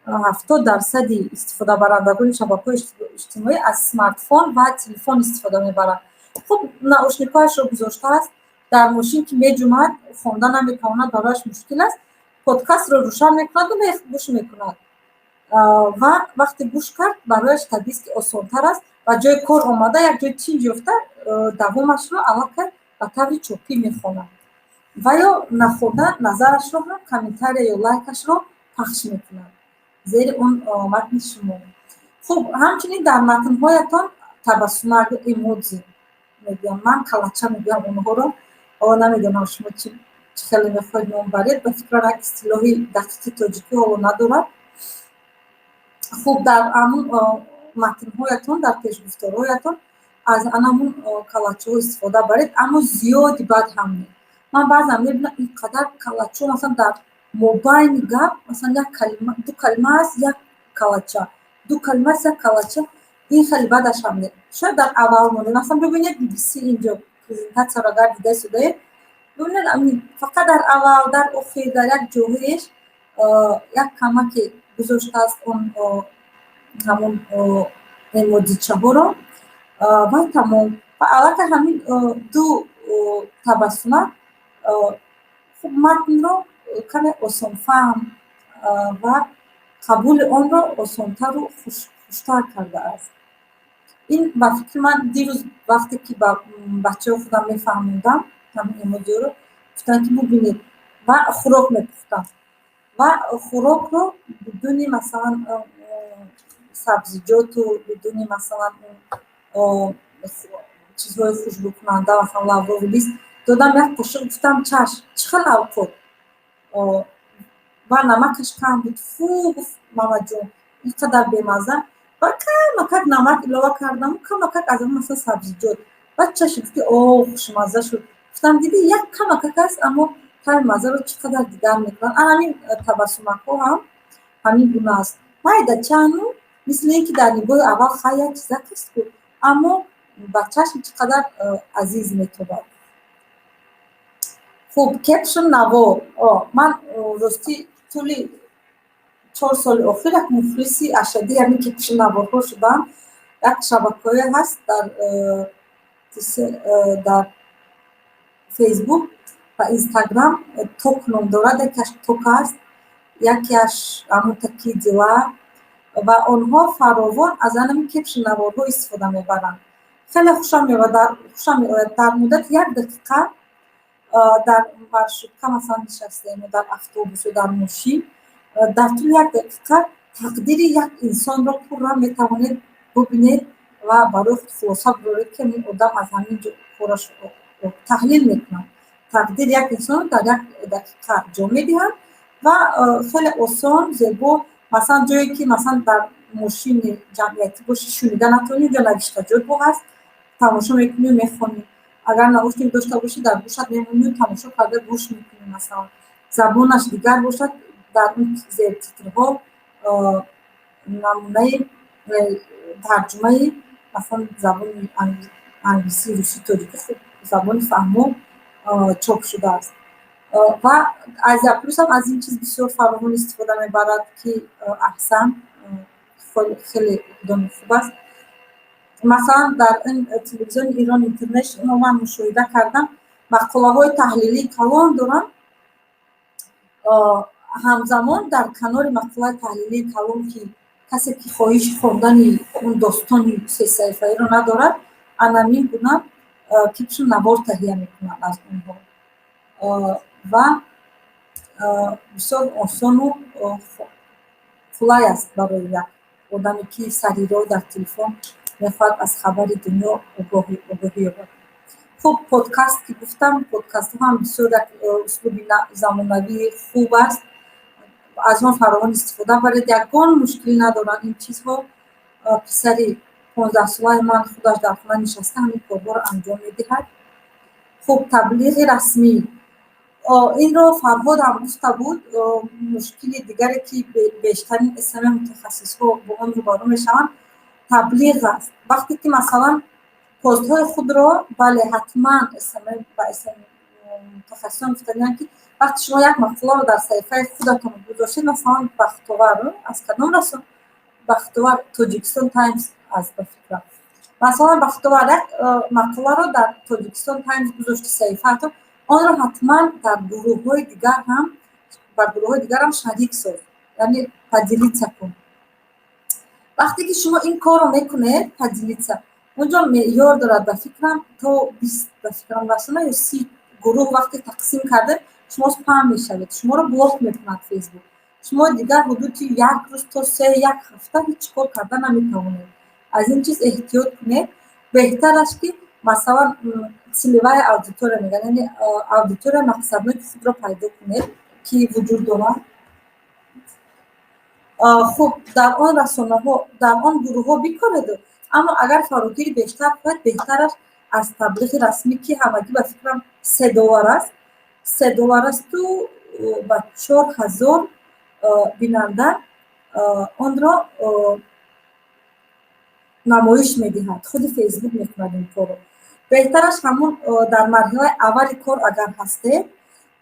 70 дарсади истифодабарандагони шабакаҳои иҷтимоӣ аз смартфон ва телефон истифода мебаранд. Хуб, наушникҳояшро гузоштааст, дар мошин ки меҷумад, хонда наметавонад, барояш мушкил аст, подкастро рӯшан мекунаду гӯш мекунад. Ва вақте гӯш кард, барояш табиист, ки осонтар аст ва ҷои кор омада, як ҷои тинҷ ёфта, давомашро аллакай ба таври чопӣ мехонад ва ё нахонда, назарашро ҳам, комментария ё лайкашро пахш мекунад зери он матни шумо. Хуб, ҳамчунин дар матнҳоятон табассумак, эмодзи мегӯям, ман калача мегӯям онҳоро. Ҳоло намедонам, шумо чӣ хеле мехоҳед ном баред. Ба фикрам, як истилоҳи дақиқи тоҷикӣ ҳоло надорад. Хуб, дар ҳамун матнҳоятон, дар пешгуфторҳоятон аз анамун калачаҳо истифода баред, аммо зиёди бад ҳам не. Ман баъзан мебинам, ин қадар калачо, масалан, дар мобайни гап, масалан, як калима, ду калима аст, як калача, ду калима аст, як калача. Ин хеле бадаш ҳам не. Шояд дар аввал монед. Масалан, бибинед, BBC инҷо презентатсияро агар дида истодаед, бибинед, фақат дар аввал, дар охир, дар як ҷоҳоеш як камаке гузоштааст он ҳамон эмодзичаҳоро ва тамом. Ва аллакай ҳамин ду табассумак хуб матнро каме осонфаҳм ва қабули онро осонтару хуштар кардааст. Ин, ба фикри ман, дирӯз вақте ки ба бачаҳо худам мефаҳмондам ҳамин эмодзиҳоро, гуфтанд, ки бубинед, ва хӯрок мепухтам ва хӯрокро бидуни, масалан, сабзиҷоту бидуни, масалан, чизҳои хушбӯкунанда, масалан, лавровый лист додам, як қошиқ, гуфтам: «Чаш, чӣ хел авқот?» Ва намакаш кам буд. «Фу, — гуфт, — мамаҷон, ин қадар бемазза!» Ва камакак намак илова кардаму камакак аз он, масалан, сабзиҷот. Баъд чашид, гуфт, ки о, хушмазза шуд. Гуфтам: «Дидӣ, як камакак аст, аммо таъми маззаро чӣ қадар дигар мекунад». Ҳамин табассумакҳо ҳам ҳамин гуна аст, майдачану мисли ин ки дар нигоҳи аввал хай, як чизак аст ку, аммо ба чашм чӣ қадар азиз метобад. Хуб, caption, навор. Ман ростӣ тӯли 4 соли охир як мухлиси ашаддии ҳамин caption, наворҳо шудам. Як шабакаҳое ҳаст дар Фейсбук ва Инстаграм, Ток ном дорад. Якеаш Ток аст, якеаш ҳамун Такие дела, ва онҳо фаровон аз ҳамин caption, наворҳо истифода мебаранд. Хеле хушам меояд, дар муддати як дақиқа дар маршрутка, масалан, нишастаем ё дар автобус ё дар мошин, дар тӯли як дақиқа тақдири як инсонро пурра метавонед бубинед ва барои худ хулоса бироред, ки ин одам аз ҳамин ҷо кораш таҳлил мекунад. Тақдири як инсонро дар як дақиқа ҷо медиҳанд ва хеле осон, зебо. Масалан, ҷое ки, масалан, дар мошини ҷамъиятӣ бошӣ, шунида натавонӣ, онҷо навиштаҷот бо ҳаст, тамошо мекунию мехонӣ. Агар наушник дошта бошӣ, дар гӯшат мемонию тамошо карда гӯш мекунӣ. Масалан, забонаш дигар бошад, дар он зертитрҳо намунаи тарҷумаи, масалан, забони англисӣ, русӣ, тоҷикӣ, хуб, забони фаҳмо чоп шудааст. Ва Азия Плюсам аз ин чиз бисёр фаровон истифода мебарад, ки аҳсан, хеле иқдоми хуб аст. Масалан, дар ин телевизиони Ирон Интернешнал ман мушоҳида кардам, мақолаҳои таҳлилии калон доранд. Ҳамзамон дар канори мақолаи таҳлилии калон, ки касе ки хоҳиши хондани он достони сесаҳифаиро надорад, анамин гуна caption, навор таҳия мекунанд аз онҳо ва бисёр осону қулай аст барои як одаме, ки сариро дар телефон мехоҳад аз хабари дунё огоҳӣ ёбад. Хуб, подкаст ки гуфтам, подкастҳо ҳам бисёр як услуби замонавии хуб аст. Аз он фаровон истифода баред, ягон мушкилӣ надоранд ин чизҳо. Писари 15-солаи ман худаш дар хона нишаста ҳамин корҳоро анҷом медиҳад. Хуб, таблиғи расмӣ. Инро Фарҳод ҳам гуфта буд. Мушкили дигаре, ки бештарин СММ мутахассисҳо бо он рӯбарӯ мешаванд, таблиғ аст. Вақте ки, масалан, постҳои худро, бале, ҳатман СММ ба СММ мутахассисон гуфтаниям, ки вақте шумо як мақоларо дар саҳифаи худатон гузоштед, масалан, Бахтовар аз кадом расон, Бахтовар Тоҷикистон Таймс аст, ба фикрам, масалан, Бахтовар як мақоларо дар Тоҷикистон Таймс гузошти саҳифаатон, онро ҳатман дар гурӯҳҳои дигар ҳам, бар гурӯҳҳои дигарам шарик соз, яъне поделиться кун. Вақте ки шумо ин корро мекунед, поделиться, онҷо меъёр дорад, ба фикрам, то 20, ба фикрам, расона ё 30 гурӯҳ вақте тақсим кардед, шумо спам мешавед, шуморо блок мекунад Фейсбук. Шумо дигар ҳудуди як рӯз то се, як ҳафта ҳеҷ кор карда наметавонед. Аз ин чиз эҳтиёт кунед. Беҳтараш, ки масалан, целевая аудитория мегӯянд, яъне аудитория мақсадноки худро пайдо кунед, ки вуҷуд дорад. Хуб, дар он расонаҳо, дар он гурӯҳҳо бикореду, аммо агар фарогири бештар хоҳед, беҳтараш аз таблиғи расмӣ, ки ҳамагӣ, ба фикрам, $3 аст, $3 асту ба 4000 бинанда онро намоиш медиҳад. Худи Фейсбук мекунад ин корро. Беҳтараш ҳамун дар марҳилаи аввали кор агар ҳастед,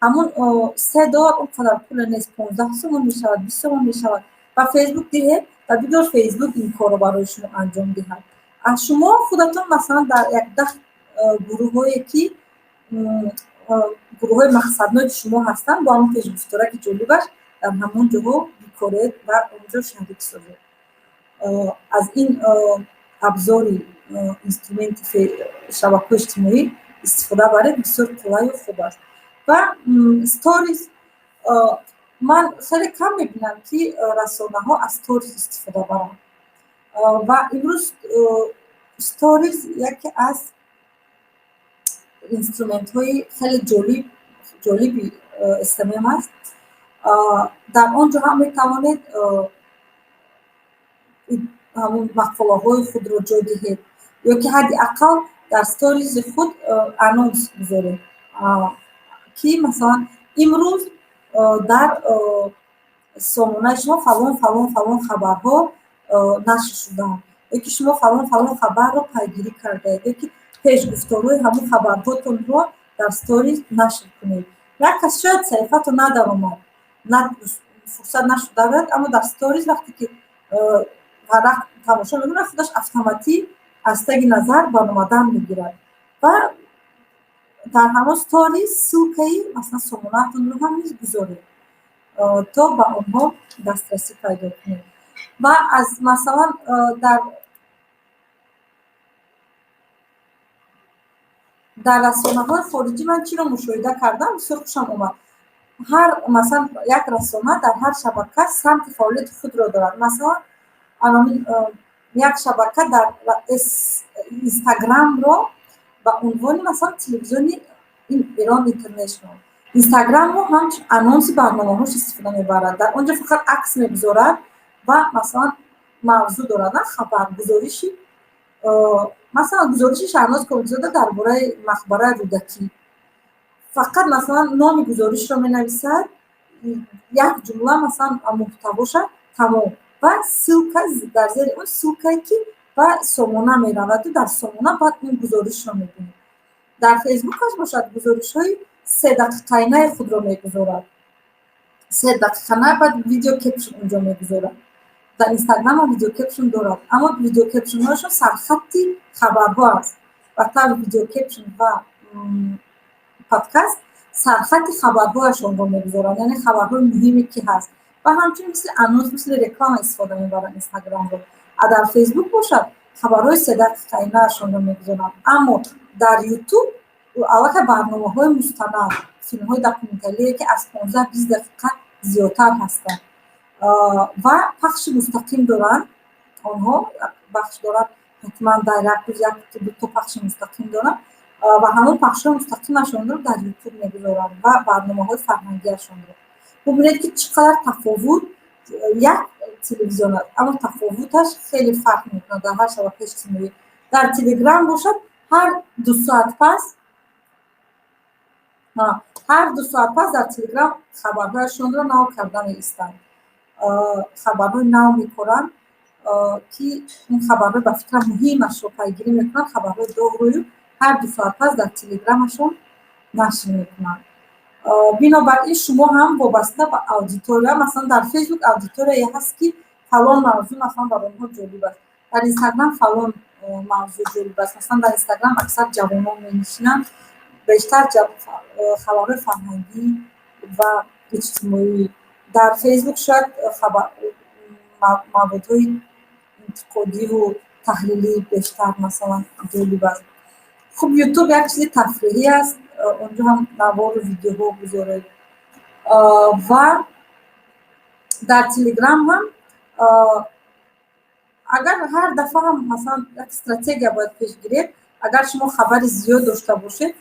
ҳамун $3 он қадар пуле нест, 15 сомон мешавад, 20 сомон мешавад, ба Фейсбук диҳед ва бигзор Фейсбук ин корро барои шумо анҷом диҳад. Аз шумо худатон, масалан, дар як 10 гурӯҳҳое, ки гурӯҳҳои мақсадноки шумо ҳастанд, бо ҳамон пешгуфтораки ҷолибаш, дар ҳамон ҷоҳо бикоред ва онҷо шарик созед. Аз ин абзори, инструменти шабакаҳои иҷтимоӣ истифода баред, бисёр қулайу хуб аст. Ва сторис, ман хеле кам мебинам, ки расонаҳо аз сторис истифода баранд. Ва имрӯз сторис яке аз инструментҳои хеле ҷолиби СММ аст. Дар он ҷо ҳам метавонед ҳамун мақолаҳои худро ҷо диҳед ё ки ҳадди ақал дар сторизи худ анонс гузоред, ки масалан, имрӯз дар сомонаи шумо фалон, фалон, фалон хабарҳо нашр шудаанд ё ки шумо фалон, фалон хабарро пайгирӣ кардаед, ё ки пешгуфторҳои ҳамун хабарҳотонро дар сторис нашр кунед. Як кас шояд саҳифатон надаромад, фурсат нашуд дарояд, аммо дар сторис вақте ки варақ тамошо мекунад, худаш автоматӣ аз таги назар баромадан мегирад. Ва дар ҳамон сторис ссылкаи, масалан, сомонаатонро ҳам низ гузоред, то ба онҳо дастрасӣ пайдо кунед. Ва аз, масалан, дар расонаҳои хориҷӣ ман чиро мушоҳида кардам, бисёр хушам омад. Ҳар, масалан, як расона дар ҳар шабака самти фаъолияти худро дорад. Масалан, як шабака дар Инстаграмро ба унвони, масалан, телевизиони Ирон Интернешнал, Инстаграмро ҳамчун анонси барномаҳош истифода мебарад. Дар он ҷо фақат акс мегузорад ва, масалан, мавзӯъ дорад, хабар, гузориши, масалан, гузориши Шаҳноз Комилзода дар бораи мақбараи Рӯдакӣ. Фақат, масалан, номи гузоришро менависад, як ҷумла, масалан, муҳтавоша, тамом. Ва ссылка дар зери он, ссылкае, ки ба сомона мераваду дар сомона баъд ин гузоришро мебинед. Дар Фейсбукаш бошад, гузоришҳои 3 дақиқаинаи худро мегузорад, 3 дақиқана, баъд видео caption унҷо мегузорад. Дар Инстаграмам видео caption дорад, аммо видео captionҳояшон сархатти хабарҳо аст. Ба таври видео caption ва подкаст сархатти хабарҳояшонро мегузоранд, яъне хабарҳои муҳиме, ки ҳаст, ва ҳамчунин мисли анонс, мисли реклама истифода мебаранд Инстаграмро. А дар Фейсбук бошад, хабарҳои 3 дақиқаинаашонро мегузоранд, аммо дар Ютуб аллакай барномаҳои мустанад, филмҳои документалие, ки аз 15-20 дақиқа зиёдтар ҳастанд ва пахши мустақим доранд. Онҳо бахш доранд, ҳатман дар як рӯз як дуто пахши мустақим доранд ва ҳамон пахшҳои мустақимашонро дар Ютуб мегузоранд ва барномаҳои фарҳангиашонро. Бубинед, ки чӣ қадар тафовут. Як телевизион аст, аммо тафовуташ хеле фарқ мекунад дар ҳар шабакаи иҷтимоӣ. Дар Телеграм бошад, ҳар 2 соат пас Ҳар 2 соат пас дар Телеграм хабарҳояшонро нав карда меистанд, хабарҳои нав мекоранд, ки ин хабарҳои, ба фикрам, муҳимашро пайгирӣ мекунанд. Хабарҳои доғрӯю ҳар 2 соат пас дар Телеграмашон нашр мекунанд. Бинобар ин шумо ҳам вобаста ба аудитория, масалан, дар Фейсбук аудиторияе ҳаст, ки фалон мавзӯъ, масалан, бар онҳо ҷолиб аст, дар Инстаграм фалон мавзӯъ ҷолиб аст. Масалан, дар Инстаграм аксар ҷавонон менишинанд, бештар хабарҳои фарҳангӣ ва иҷтимоӣ. Дар Фейсбук шояд маводҳои интиқодиву таҳлилӣ бештар, масалан, ҷолиб аст. Хуб, Ютуб як чизи тафриҳӣ аст, онҷо ҳам навору видеоҳо гузоред. Ва дар Телеграм ҳам агар ҳар дафъа ҳам, масалан, як стратегия бояд пеш гиред. Агар шумо хабари зиёд дошта бошед,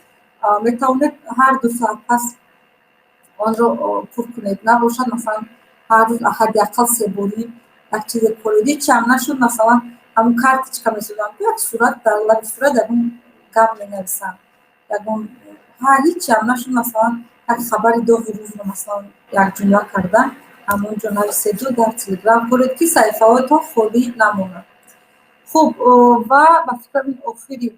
метавонед ҳар 2 соат пас онро пур кунед. Набошад, масалан, ҳар рӯз ҳадди ақал себорӣ як чизе коред. Ҳечам нашуд, масалан, ҳамун карточка месозанд, як сурат, дар лаби сурат ягон гап менависанд, ягон, ҳечам нашуд, масалан, як хабари доғи рӯзро, масалан, якҷумла карда ҳамонҷо нависеду дар Телеграм коред, ки саҳифаҳоятон холӣ намонад. Хуб, ва ба фикрам, ин охири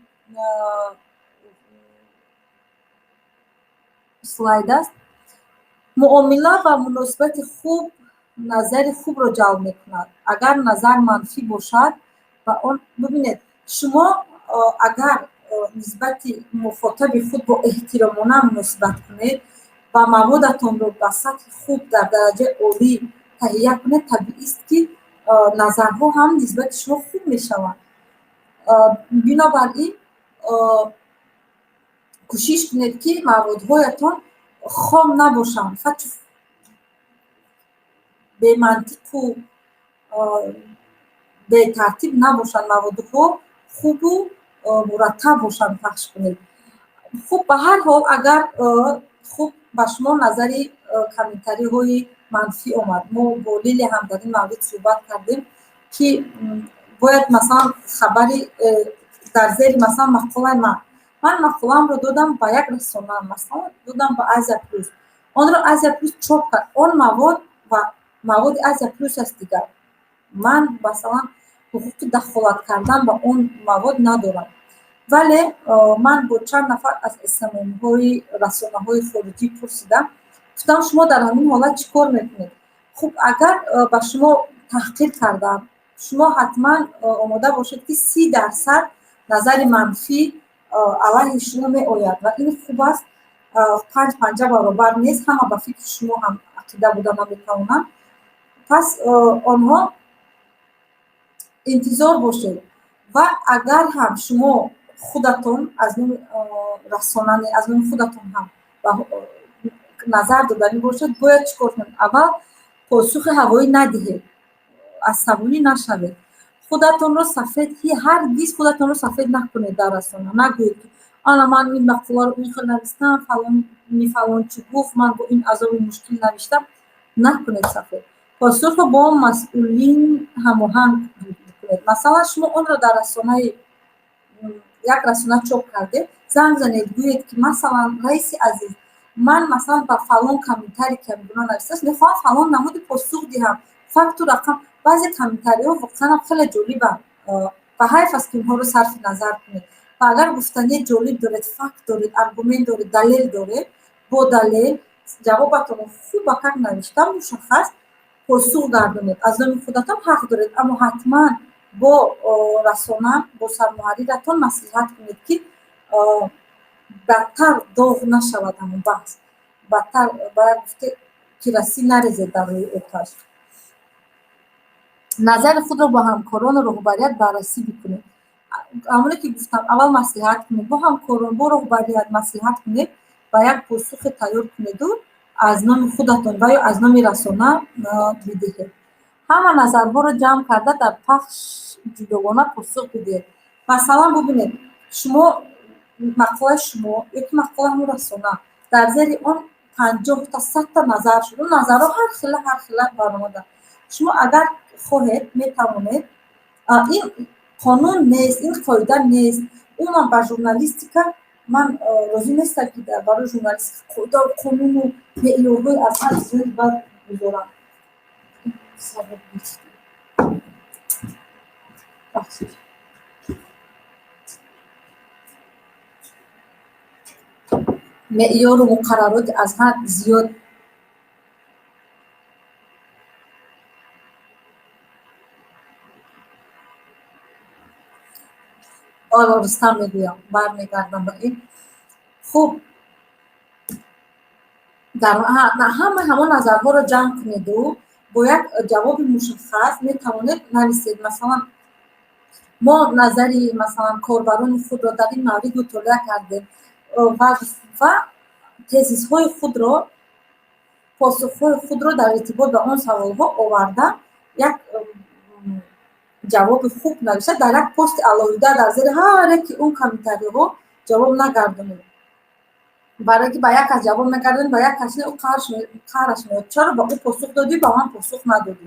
слайд аст. Муомила ва муносибати хуб назари хубро ҷалб мекунад. Агар назар манфӣ бошад ва он, бибинед, шумо агар нисбати мухотаби худ бо эҳтиромона муносибат кунед ва маводатонро ба сатҳи хуб, дар дараҷаи олӣ таҳия кунед, табиист, ки назарҳо ҳам нисбати шумо хуб мешаванд. Бинобар ин кӯшиш кунед, ки маводҳоятон хом набошанд, бемантиқу бетартиб набошанд. Маводҳо хубу мураттаб бошанд, пахш кунед. Хуб, ба ҳар ҳол, агар, хуб, ба шумо назари комментариҳои манфӣ омад, мо бо Лилия ҳам дар ин маврид суҳбат кардем, ки бояд, масалан, хабари дар зери, масалан, мақолаи ман мақолаамро додам ба як расона, масалан, додам ба Азия Плюс, онро Азия Плюс чоп кард. Он мавод ва маводи Азия Плюс аст. Дигар ман, масалан, ҳуқуқи дахолат кардан ба он мавод надорам. Вале ман бо чанд нафар аз СММҳои расонаҳои хориҷӣ пурсидам, гуфтам: «Шумо дар ҳамин ҳолат чӣ кор мекунед?» Хуб, агар ба шумо таҳқир кардам, шумо ҳатман омода бошед, ки 30% назари манфӣ алайҳи шумо меояд. Ва ин хуб аст, панҷ панҷа баробар нест, ҳама ба фикри шумо ҳам ақида буда наметавонанд. Пас онҳо интизор бошед. Ва агар ҳам шумо худатон аз номи расона, аз номи худатон ҳам назар доданӣ бошед, бояд чӣ кор кунед? Аввал посухи ҳавоӣ надиҳед, асабонӣ нашавед, худатонро сафед, ҳаргиз худатонро сафед накунед. Дар расона нагӯед, ки ана ман ин мақоларо ин хел навистам, фалони фалон чӣ гуфт, ман бо ин азоби мушкил навиштам. Накунед сафед, посухро бо масъулин ҳамоҳанг кунед. Масалан, шумо онро дар расонаи як расона чоп кардед, занг занед, гӯед, ки масалан, раиси азиз, ман, масалан, ба фалон комментарий, ки ҳамгуна навиштааст, мехоҳам фалон намуди посух диҳам, факту рақам. Баъзе комментариҳо воқеан хеле ҷолибанд ва ҳайф аст, ки онҳоро сарфи назар кунед. Ва агар гуфтании ҷолиб доред, факт доред, аргумент доред, далел доред, бо далел ҷавобатонро хубакак навишта, мушаххас посух гардонед. Аз номи худатон ҳақ доред, аммо ҳатман бо расона, бо сармуҳарриратон маслиҳат кунед, ки бадтар доғ нашавад ҳамон баҳс, бадтар, ба як гуфте, керосин нарезед дар рӯи оташ. Назари худро бо ҳамкорону роҳбарият баррасӣ бикунед. Ҳамоне ки гуфтам, аввал маслиҳат кунед бо ҳамкорон, бо роҳбарият маслиҳат кунед ва як посухе тайёр кунеду аз номи худатон ва ё аз номи расона бидиҳед. Ҳама назарҳоро ҷамъ карда, дар пахш ҷудогона посух бидиҳед. Масалан, бубинед, шумо мақолаи шумо ёки мақолаи ҳамон расона, дар зери он 50-та, 100-та назар шуд. Он назарҳо ҳар хела, ҳар хела баромаданд. Шумо агар хоҳед, метавонед, ин қонун нест, ин қоида нест, умуман ба журналистика. Ман розӣ нестам, ки барои журналист қоида, қонуну меъёрҳои аз ҳад зиёд бад гузорам. Савол, бахшиш. Меъёру муқаррароти аз ҳад зиёд ҳоло Рустам мегӯям, бармегардам ба ин. Хуб, дар ҳама ҳамон назарҳоро ҷамъ кунеду бо як ҷавоби мушаххас метавонед нависед. Масалан, мо назари, масалан, корбарони худро дар ин маврид мутолиа кардем ва тезисҳои худро, посухҳои худро дар иртибот ба он саволҳо оварда, як ҷавоби хуб нависта, дар як пости алоҳида дар зери ҳар яки он комментариҳо ҷавоб нагардонед, барое ки ба як кас ҷавоб мегардонед, ба як кас ӯ қаҳраш меояд: чаро ба ӯ посух додӣ, ба ман посух надодӣ?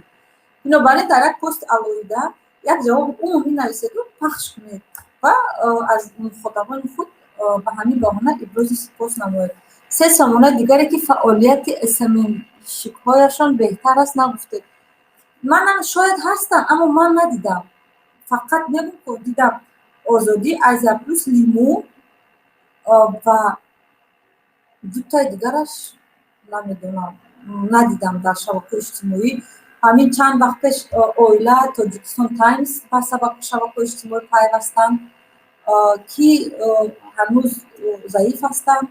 Бинобар ин дар як пости алоҳида як ҷавоби умумӣ нависеду пахш кунед ва аз мухотабони худ ба ҳамин баҳона ибрози сипос намоед. Се сомонаи дигаре, ки фаъолияти СММщикҳояшон беҳтар аст, нагуфтед. Манам шояд ҳастанд, аммо ман надидам. Фақат мегӯм, дидам Озодӣ, Азия Плюс, Лиму ва дутаи дигараш намедонам, надидам дар шабакаҳои иҷтимоӣ. Ҳамин чанд вақт пеш Оила, Тоҷикистон Таймс ба шабакаҳои иҷтимоӣ пайвастанд, ки ҳанӯз заиф ҳастанд.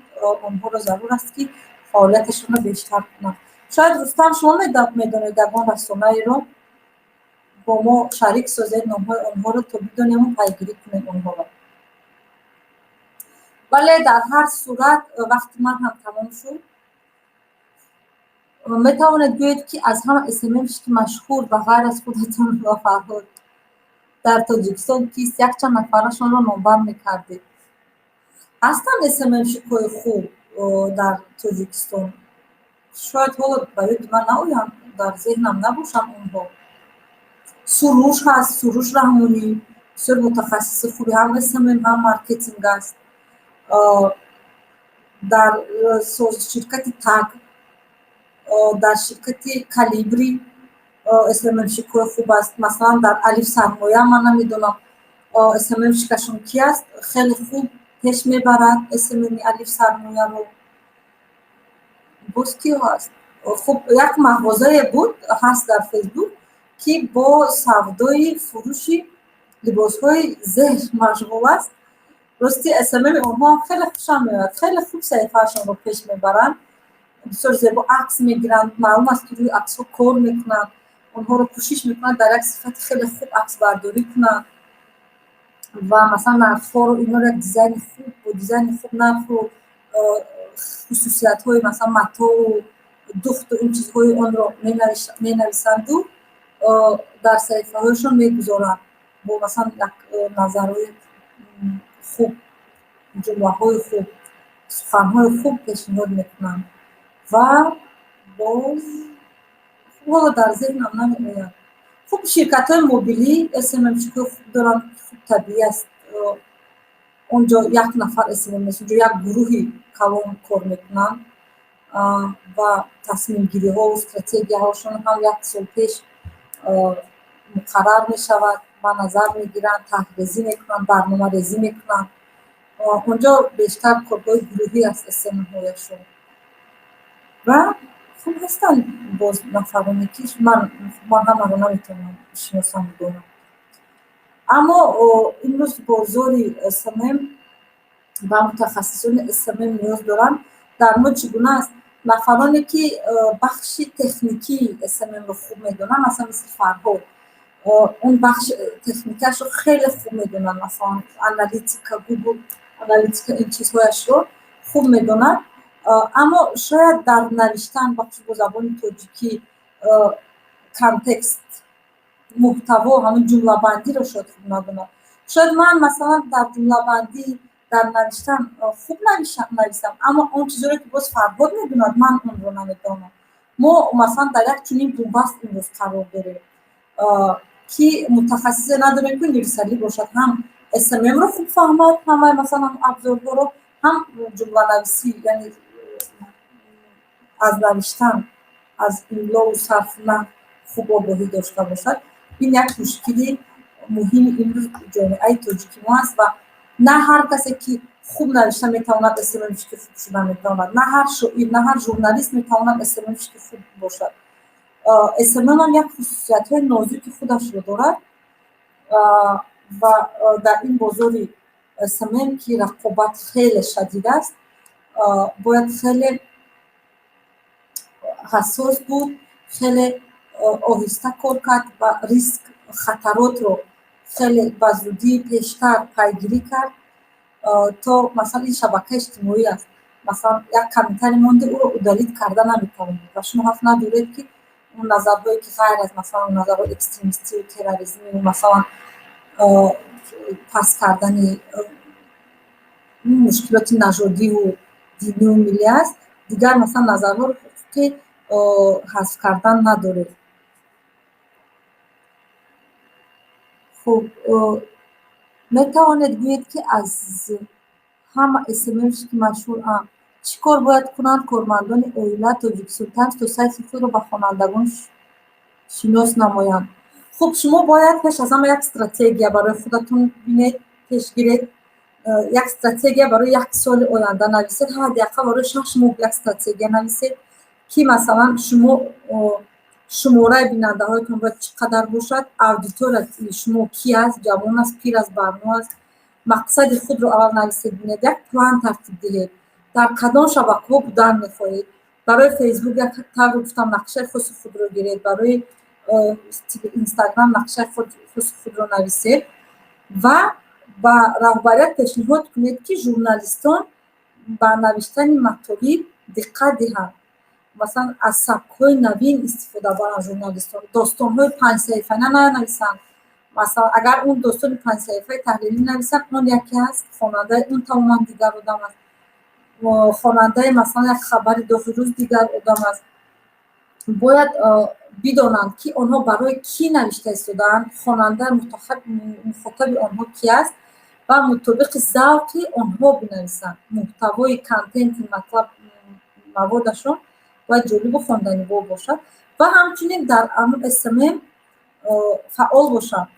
Онҳоро зарур аст, ки фаъолияташонро бештар кунанд. Шояд, Рустам, шумо медонед ягон расонаеро, бо мо шарик созед номҳои онҳоро, то бидонему пайгирӣ кунем онҳоро. Вале дар ҳар сурат вақти ман ҳам тамом шуд. Метавонед гӯед, ки аз ҳама СММщики машҳур ба ғайр аз худатон ва Фарҳод дар Тоҷикистон кист? Якчанд нафарашонро номбар мекардед. Ҳастанд СММщикҳои хуб дар Тоҷикистон, шояд ҳоло ба ёди ман наоянд, дар зеҳнам набошанд онҳо. Суруш ҳаст, Суруш Раҳмонӣ, бисёр мутахассиси хуби ҳам СММ, ҳам маркетинг аст. Дар ширкати ТАГ, дар ширкати Калибри СММщикҳои хуб аст. Масалан, дар Алиф Сармоя ман намедонам СММщикашон ки аст, хеле хуб пеш мебарад СММи Алиф Сармояро. Боз киҳо ҳаст? Хуб, як мағозае буд, ҳаст дар Фейсбук, ки бо савдои фурӯши либосҳои зеҳр машғул аст. Рости, СММи онҳо ҳам хеле хушам меояд, хеле хуб саҳифаашонро пеш мебаранд, бисёр зебо акс мегиранд. Маълум аст, ки рӯи аксҳо кор мекунанд, онҳоро кӯшиш мекунанд дар як сифати хеле хуб аксбардорӣ кунанд ва масалан нархҳоро инҳоро як дизайни хуб, бо дизайни хуб нарху хусусиятҳои, масалан, матоу духту ин чизҳои онро менависанду дар саҳифаҳояшон мегузоранд, бо масалан як назарҳои хуб, ҷумлаҳои хуб, суханҳои хуб пешниҳод мекунанд. Ва боз ҳоло дар зеҳнам намеояд. Хуб, ширкатҳои мобилӣ СММщикҳои хуб доранд. Хуб, табиӣ аст, он ҷо як нафар СММ нест, онҷо як гурӯҳи калон кор мекунанд ва тасмимгириҳову стратегияҳошон ҳам як сол пеш муқаррар мешавад, ба назар мегиранд, тарҳрезӣ мекунанд, барномарезӣ мекунанд. Он ҷо бештар корҳои гурӯҳӣ аст СММҳояшон. Ва хуб, ҳастанд боз нафароне, ки ман ҳамаро наметавонам шиносам, донам. Аммо имрӯз бозори СММ ба мутахассисони СММ ниёз доранд. Дар мо чӣ гуна аст? Нафароне, ки бахши техникии СММро хуб медонанд, масалан, мисли Фарҳод, он бахши техникиашро хеле хуб медонанд, масалан, аналитика, Гугл аналитика, ин чизҳояшро хуб медонад, аммо шояд дар навиштан, бахусус бо забони тоҷикӣ, контекст, муҳтаво, ҳамин ҷумлабандиро шояд хуб надонад. Шояд ман, масалан, дар ҷумлабандӣ, дар навиштан хуб нависам, аммо он чизҳоре, ки боз Фарҳод медонад, ман онро намедонам. Мо, масалан, дар як чунин бунбаст имрӯз қарор дорем, ки мутахассисе надорем, ки универсалӣ бошад, ҳам СММро хуб фаҳмад, ҳамаи, масалан, абзорҳоро, Ҳам ҷумланависӣ, яъне аз навиштан, аз имлову сарфу наҳв хуб огоҳӣ дошта бошад. Ин як мушкили муҳими имрӯз ҷомеаи тоҷики мо аст ва на ҳар касе, ки хуб навишта метавонад, СММщики хуб шуда метавонад. На ҳар шоир, на ҳар журналист метавонад СММщики хуб бошад. СММ як хусусиятҳои нозуки худашро дорад ва дар ин бозори СММ, ки рақобат хеле шадид аст, бояд хеле ҳассос буд, хеле оҳиста кор кард ва риск, хатаротро хеле ба зудӣ пештар пайгирӣ кард. То масалан, ин шабакаи иҷтимоӣ аст, масалан, як комментарий монде, ӯро удалить карда наметавонед ва шумо ҳақ надоред, ки он назарҳое, ки ғайр аз, масалан, назарҳои экстремистию терроризмию, масалан, паст кардани мушкилоти нажодиву динию миллӣ аст, дигар, масалан, назарҳоро ҳуқуқи ҳазф кардан надоред. Хуб, метавонед гӯед, ки аз ҳама СММщики машҳур чӣ кор бояд кунанд кормандони Оила, Тоҷикистон Таймс, то сайти худро ба хонандагон шинос намоянд? Хуб, шумо бояд пеш аз ҳама як стратегия барои худатон бинед, пеш гиред, як стратегия барои як соли оянда нависед, ҳадди ақал барои 6 моҳ як стратегия нависед, ки, масалан, шумо шумораи бинандаҳоятон бояд чӣ қадар бошад, аудиторияи шумо ки аст, ҷавон аст, пир аст, барно аст. Мақсади худро аввал нависед, бинед, як план тартиб диҳед, дар кадом шабакаҳо будан мехоҳед. Барои Фейсбук як тавре гуфтам, нақшаи хоси худро гиред, барои Инстаграм нақшаи хоси худро нависед ва ба раҳбарият пешниҳод кунед, ки журналистон ба навиштани матолиб диққат диҳанд, масалан, аз сабкҳои навин истифода баранд. Журналистон достонҳои панҷсаҳифана нанависанд. Масалан, агар он достони панҷсаҳифаи таҳлилӣ нависанд, он яке аст, хонандаи он тамоман дигар одам аст, хонандаи, масалан, як хабари доғи рӯз дигар одам аст. Бояд бидонанд, ки онҳо барои кӣ навишта истодаанд, хонанда, мухотаби онҳо кӣ аст ва мутобиқи завқи онҳо бинависанд. Муҳтавои контенти матлаб, маводашон бояд ҷолибу хонданибоб бошад ва ҳамчунин дар амн СММ фаъол бошанд.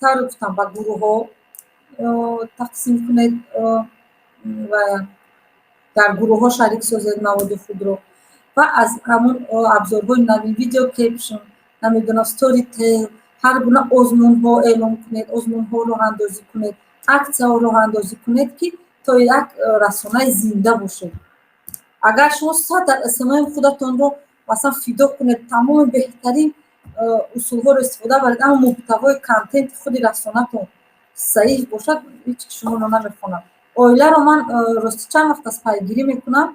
Тавре гуфтам, ба гурӯҳҳо тақсим кунед ва дар гурӯҳҳо шарик созед маводи худро ва аз ҳамон абзорҳои навин, video caption, намедонам, storytell, ҳар гуна озмунҳо эълон кунед, озмунҳо роҳандозӣ кунед, аксияҳо роҳандозӣ кунед, ки то як расонаи зинда бошед. Агар шумо сад дар СММ худатонро, масалан, фидо кунед, тамоми беҳтарин усулҳоро истифода баред, аммо муҳтавои контенти худи расонатон заиф бошад, ҳеҷ ки шуморо намехонад. Оиларо ман рости чанд вақт аст пайгирӣ мекунам.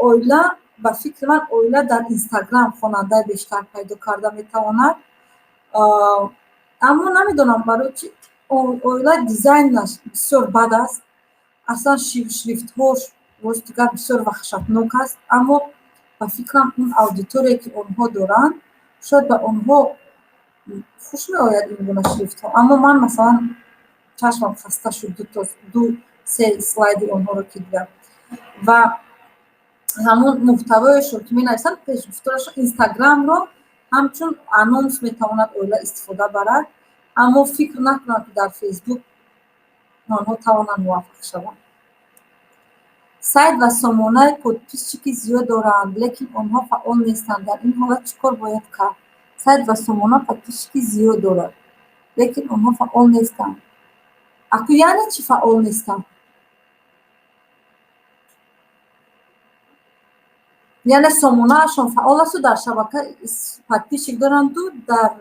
Оила, ба фикри ман, Оила дар Инстаграм хонандаи бештар пайдо карда метавонад, аммо намедонам барои чи Оила дизайнаш бисёр бад аст. Аслан шрифтҳош, рости гап, бисёр ваҳшатнок аст, аммо ба фикрам, он аудиторие, ки онҳо доранд, шояд ба онҳо хуш меояд ин гуна шрифтҳо. Аммо ман, масалан, чашмам хаста шуд ду се слайди онҳоро ки дидам ва ҳамон муҳтавоешон, ки менависанд, пешгуфторашон. Инстаграмро ҳамчун анонс метавонад Оила истифода барад, аммо фикр накунам, ки дар Фейсбук онҳо тавонанд муваффақ шаванд. Сайт ва сомонаи подписчики зиёд доранд, лекин онҳо фаъол нестанд. Дар ин ҳолат чӣ кор бояд кард? Сайт ва сомона подписчики зиёд дорад, лекин онҳо фаъол нестанд. Аку, яъне чӣ фаъол нестанд? Яъне сомонаашон фаъол асту дар шабака подписчик доранду дар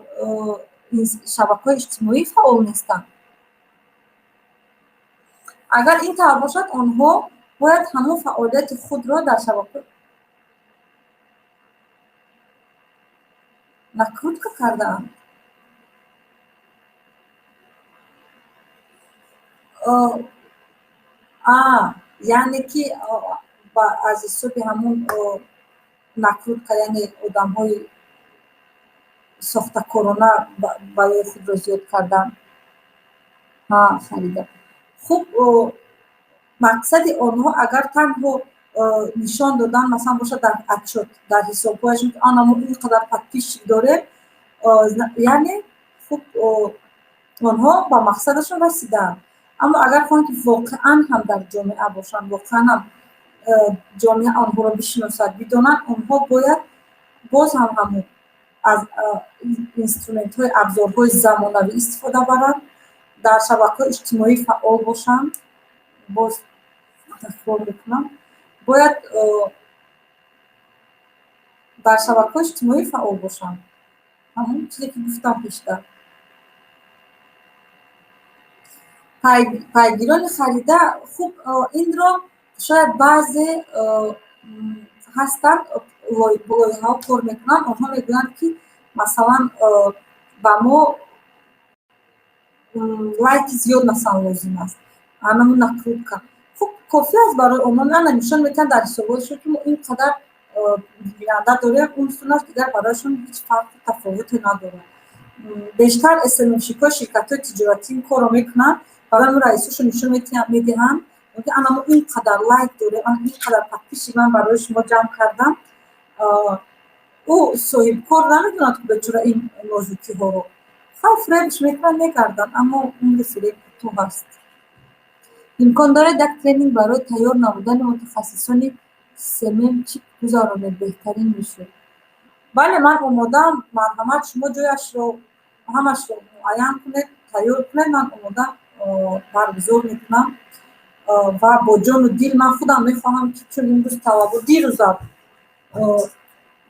шабакаҳои иҷтимоӣ фаъол нестанд? Агар ин тавр бошад, онҳо бояд ҳамон фаъолияти худро дар шабака накрутка кардаанд. Яъне ки аз ҳисоби ҳамон накрутка, яъне одамҳои сохтакорона баёи худро зиёд кардан, харида. Хуб. Мақсади онҳо агар танҳо нишон додан, масалан, бошад дар отчёт, дар ҳисобҳояшон, ки ана мо ин қадар подписчик дорем, яъне хуб, онҳо ба мақсадашон расидаанд. Аммо агар хоҳанд, ки воқеан ҳам дар ҷомеа бошанд, воқеан ҳам ҷомеа онҳоро бишиносад, бидонад, онҳо бояд боз ҳам ҳамон аз инструментҳои, абзорҳои замонавӣ истифода баранд, дар шабакаҳои иҷтимоӣ фаъол бошанд. Боз такрор мекунам, бояд дар шабакаҳои иҷтимоӣ фаъол бошанд, ҳамон чизе, ки гуфтам пештар. Пайгирони харида, хуб, инро шояд баъзе ҳастанд, лоиҳаҳо кор мекунанд, онҳо мегӯянд, ки масалан, ба мо лайки зиёд, масалан, лозим аст, анамун накрутка. Хуб, кофӣ аст барои онҳо, ана нишон медиҳанд дар ҳисобҳояшон, ки мо ин қадар бинанда дорем. Унсунаш дигар барояшон ҳеҷ фарқу тафовуте надорад. Бештар СММщикҳои ширкатҳои тиҷоратӣ ин корро мекунанд, барои мо раисошон нишон медиҳанд, ки ана мо ин қадар лайк дорем, ана ин қадар подписчик ман барои шумо ҷамъ кардам. Ӯ соҳибкор намедонад, ки бечора, ин нозукиҳоро. Хай, фиребш мекунанд, мегарданд, аммо умри фиреб кӯтоҳ аст. Имкон доред, як тренинг барои тайёр намудани мутахассисони СММщик гузаронед, беҳтарин мешуд. Бале, ман омодаам, марҳамат, шумо ҷояшро, ҳамашро муайян кунед, тайёр кунед, ман омода баргузор мекунам ва бо ҷону дил. Ман худам мехоҳам, ки чун имрӯз талабо, дирӯзам,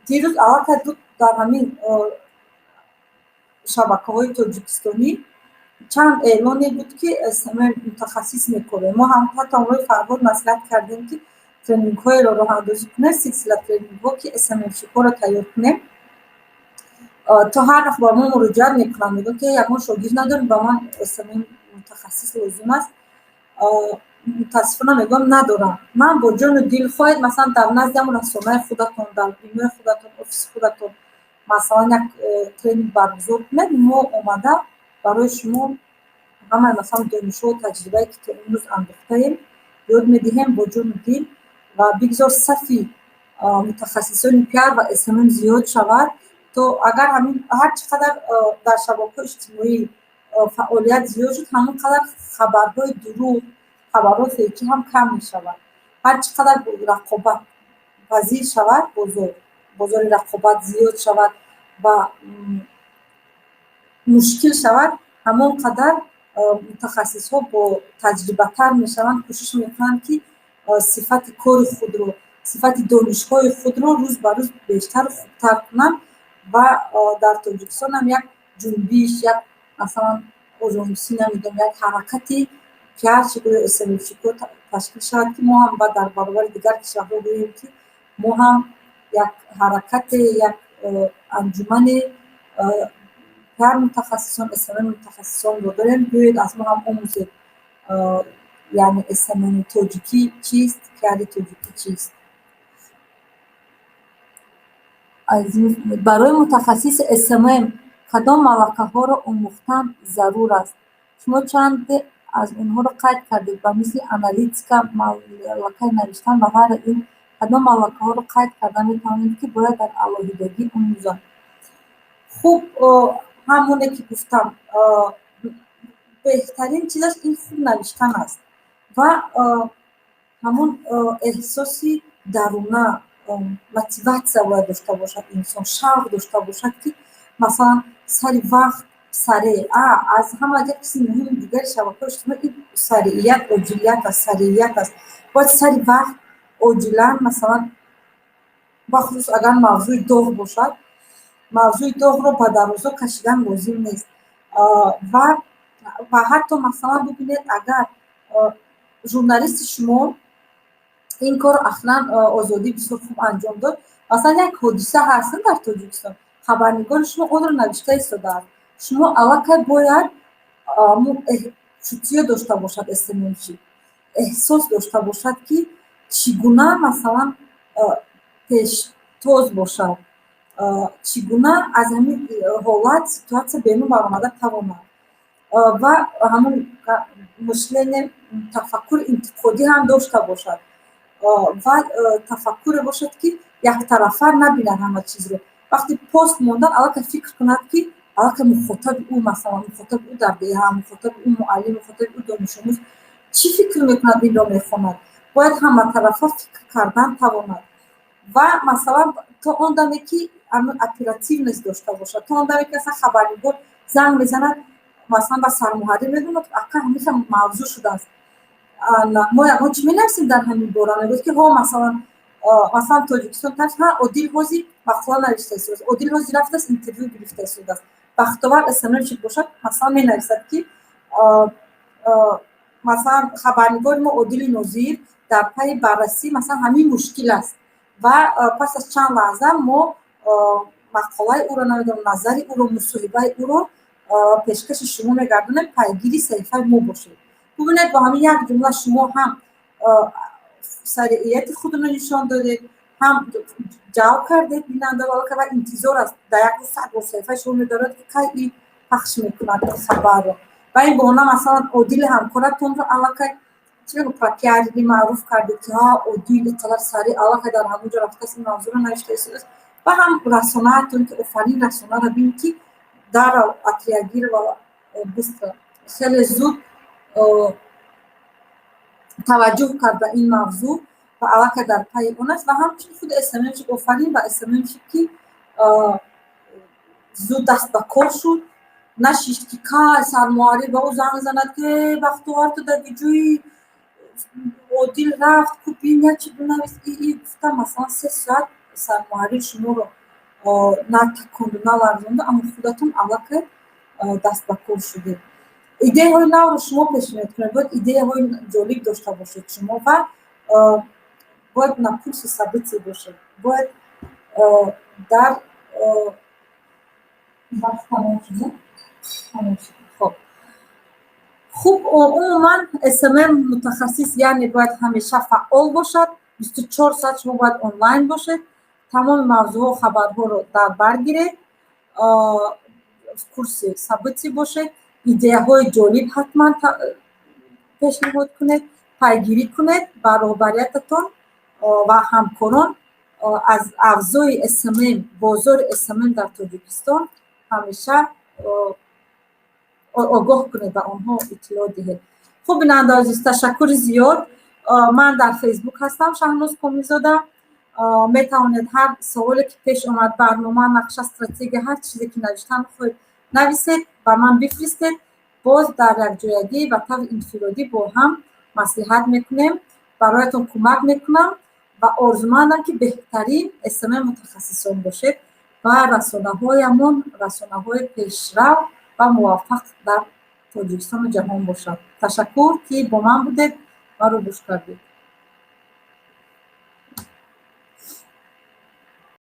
дирӯз аллакай дар ҳамин шабакаҳои тоҷикистонӣ чанд эълоне буд, ки СММ мутахассис мекорем. Мо ҳам ҳатто ҳамроҳи Фарҳод маслиҳат кардем, ки тренингҳоеро роҳандозӣ кунем, силсила тренингҳо, ки СММщикҳоро тайёр кунем. То ҳар вақт ба мо муроҷиат мекунанд, мегӯянд, ки ягон шогирд надорем, ба ман СММ мутахассис лозим аст. Мутаассифона, мегӯям, надорам. Ман бо ҷону дил, хоҳед, масалан, дар назди ҳамон расонаи худатон, дар бинои худатон, офиси худатон, масалан, як тренинг баргузор кунед, мо омада барои шумо ҳамаи, масалан, донишҳо, таҷрибае, ки то имрӯз андохтаем, ёд медиҳем бо ҷону дил. Ва бигзор сафи мутахассисони пиар ва СММ зиёд шавад, то агар ҳамин ҳар чӣ қадар дар шабакаҳои иҷтимоӣ фаъолият зиёд шуд, ҳамон қадар хабарҳои дурӯғ, хабарҳои фейкӣ ҳам кам мешавад. Ҳар чӣ қадар рақобат пазир шавад, бозор, бозори рақобат зиёд шавад ва мушкил шавад, ҳамон қадар мутахассисҳо бо таҷрибатар мешаванд, кӯшиш мекунанд, ки сифати кори худро, сифати донишҳои худро рӯз ба рӯз бештару хубтар кунанд. Ва дар Тоҷикистон ҳам як ҷунбиш, як, масалан, ожонсӣ, намедонам, як ҳаракати пиарщику ё СММщико ташкил шавад, ки мо ҳам ба дар баробари дигар кишварҳо гӯем, ки мо ҳам як ҳаракате, як анҷумани пиар мутахассисон, СММ мутахассисонро дорем, биёед, аз мо ҳам омӯзед, яъне СММи тоҷикӣ чист, пиари тоҷикӣ чист. Барои мутахассиси СММ кадом малакаҳоро омӯхтан зарур аст? Шумо чанде аз онҳоро қайд кардед, ба мисли аналитика, малакаи навиштан ва ғайра. Ин кадом малакаҳоро қайд карда метавонед, ки бояд дар алоҳидагӣ омӯзанд? Хуб, ҳамоне ки гуфтам, беҳтарин чизаш ин хуб навиштан аст ва ҳамон эҳсоси даруна, мотиватсия бояд дошта бошад инсон, шавқ дошта бошад, ки масалан, сари вақт, сареъ. Аз ҳама як чизи муҳими дигари шабакаҳои иҷтимоӣ ин сариият, оҷилият аст, сариият аст. Бояд сари вақт, оҷилан, масалан, бахусус агар мавзӯи доғ бошад, мавзӯи доғро ба дарозо кашидан лозим нест. Ва ҳатто, масалан, бибинед, агар журналисти шумо ин корро ахиран Озодӣ бисёр хуб анҷом дод, масалан, як ҳодиса ҳаст дар Тоҷикистон, хабарнигори шумо онро навишта истодааст, шумо аллакай бояд чутиё дошта бошад СММщик, эҳсос дошта бошад, ки чӣ гуна, масалан, пештоз бошад, чӣ гуна аз ҳамин ҳолат, ситуатсия берун баромада тавонад ва ҳамон мышление Тафаккури интиқодӣ ҳам дошта бошад ва тафаккуре бошад, ки яктарафа набинад ҳама чизро. Вақте пост мондан, аллакай фикр кунад, ки аллакай мухотаби ӯ, масалан, мухотаби ӯ дар деҳа, мухотаби ӯ муаллим, мухотаби ӯ донишомӯз чӣ фикр мекунад, инро мехонад. Бояд ҳаматарафа фикр кардан тавонад ва, масалан, то он даме ки оперативность дошта бошад, то он даме ки, масалан, хабарнигор занг мезанад, масалан, ба сармуҳаррир медонад: «Ака, ҳамиха мавзӯъ шудааст, мо ягон чӣ менависем дар ҳамин бора?» Мегӯяд, ки ҳо, масалан, Тоҷикистон ҳа, Одил ҳозир мақола навишта истодааст, Одил ҳозир рафтааст, интервю гирифта истодааст. Бахтовар СММщик бошад, масалан, менависад, ки, масалан, хабарнигори мо Одили Нозир дар пайи баррасӣ, масалан, ҳамин мушкил аст ва пас аз чанд лаҳза мо мақолаи ӯро, намедонам, назари ӯро, мусоҳибаи ӯро пешкаши шумо мегардонем, пайгири саҳифаи мо бошед. Бубинед, бо ҳамин як ҷумла шумо ҳам сариияти худро нишон додед, ҳам ҷалб кардед бинандаро ва интизор аст, дар як рӯз 100 бор саҳифаи шумо медорад, ки кай ин пахш мекунад хабарро. Ва ин баҳона, масалан, Одили ҳамкоратонро аллакай, чӣ мегӯ, пропиарили маъруф кардед, ки ҳа, Одил иқадар сариъ аллакай дар ҳамон ҷо рафтааст, ин мавзӯъро навишта истодааст. Ва ҳам расонаатон, ки офарин, расонаро бин, ки дарав отреагировала быстро, хеле зуд таваҷҷӯҳ кард ба ин мавзӯъ ва аллакай дар пайи он аст. Ва ҳамчунин худи СММщик, офарин ба СММщик, ки зуд даст ба кор шуд, нашишт, ки кай сармуҳаррир ба ӯ занг занад, ки «Бахтовар, ту дар ҷои Одил рафт ку, бин, як чи бинавис» и гуфта, масалан, 3 соат сармуҳаррир шуморо на таконду, на ларзонду, аммо худатон аллакай даст ба кор шудед. Идеяҳои навро шумо пешниҳод кунед, бояд идеяҳои ҷолиб дошта бошед шумо ва бояд на пульсе событий бошед, бояд дар вақт тамом шуд. Хоб, хуб, умуман СММ мутахассис, яъне, бояд ҳамеша фаъол бошад, 24 соат шумо бояд онлайн бошед, тамоми мавзӯъҳо, хабарҳоро дар бар гиред, в курсе событий бошед, идеяҳои ҷолиб ҳатман пешниҳод кунед, пайгирӣ кунед ба роҳбариятатон ва ҳамкорон аз авзои СММ, бозори СММ дар Тоҷикистон ҳамеша огоҳ кунед, ба онҳо иттилоъ диҳед. Хуб, бинандаи азиз, ташаккури зиёд. Ман дар Фейсбук ҳастам, Шаҳноз Комилзода. Метавонед ҳар саволе ки пеш омад, барнома, нақша, стратегия, ҳар чизе ки навиштан мехоҳед, нависед, ба ман бифиристед. Боз дар якҷоягӣ ба таври инфиродӣ бо ҳам маслиҳат мекунем, бароятон кӯмак мекунам ва орзумандам, ки беҳтарин СММ мутахассисон бошед ва расонаҳоямон расонаҳои пешрав ва муваффақ дар Тоҷикистону ҷаҳон бошад. Ташаккур, ки бо ман будед, маро гӯш кардед.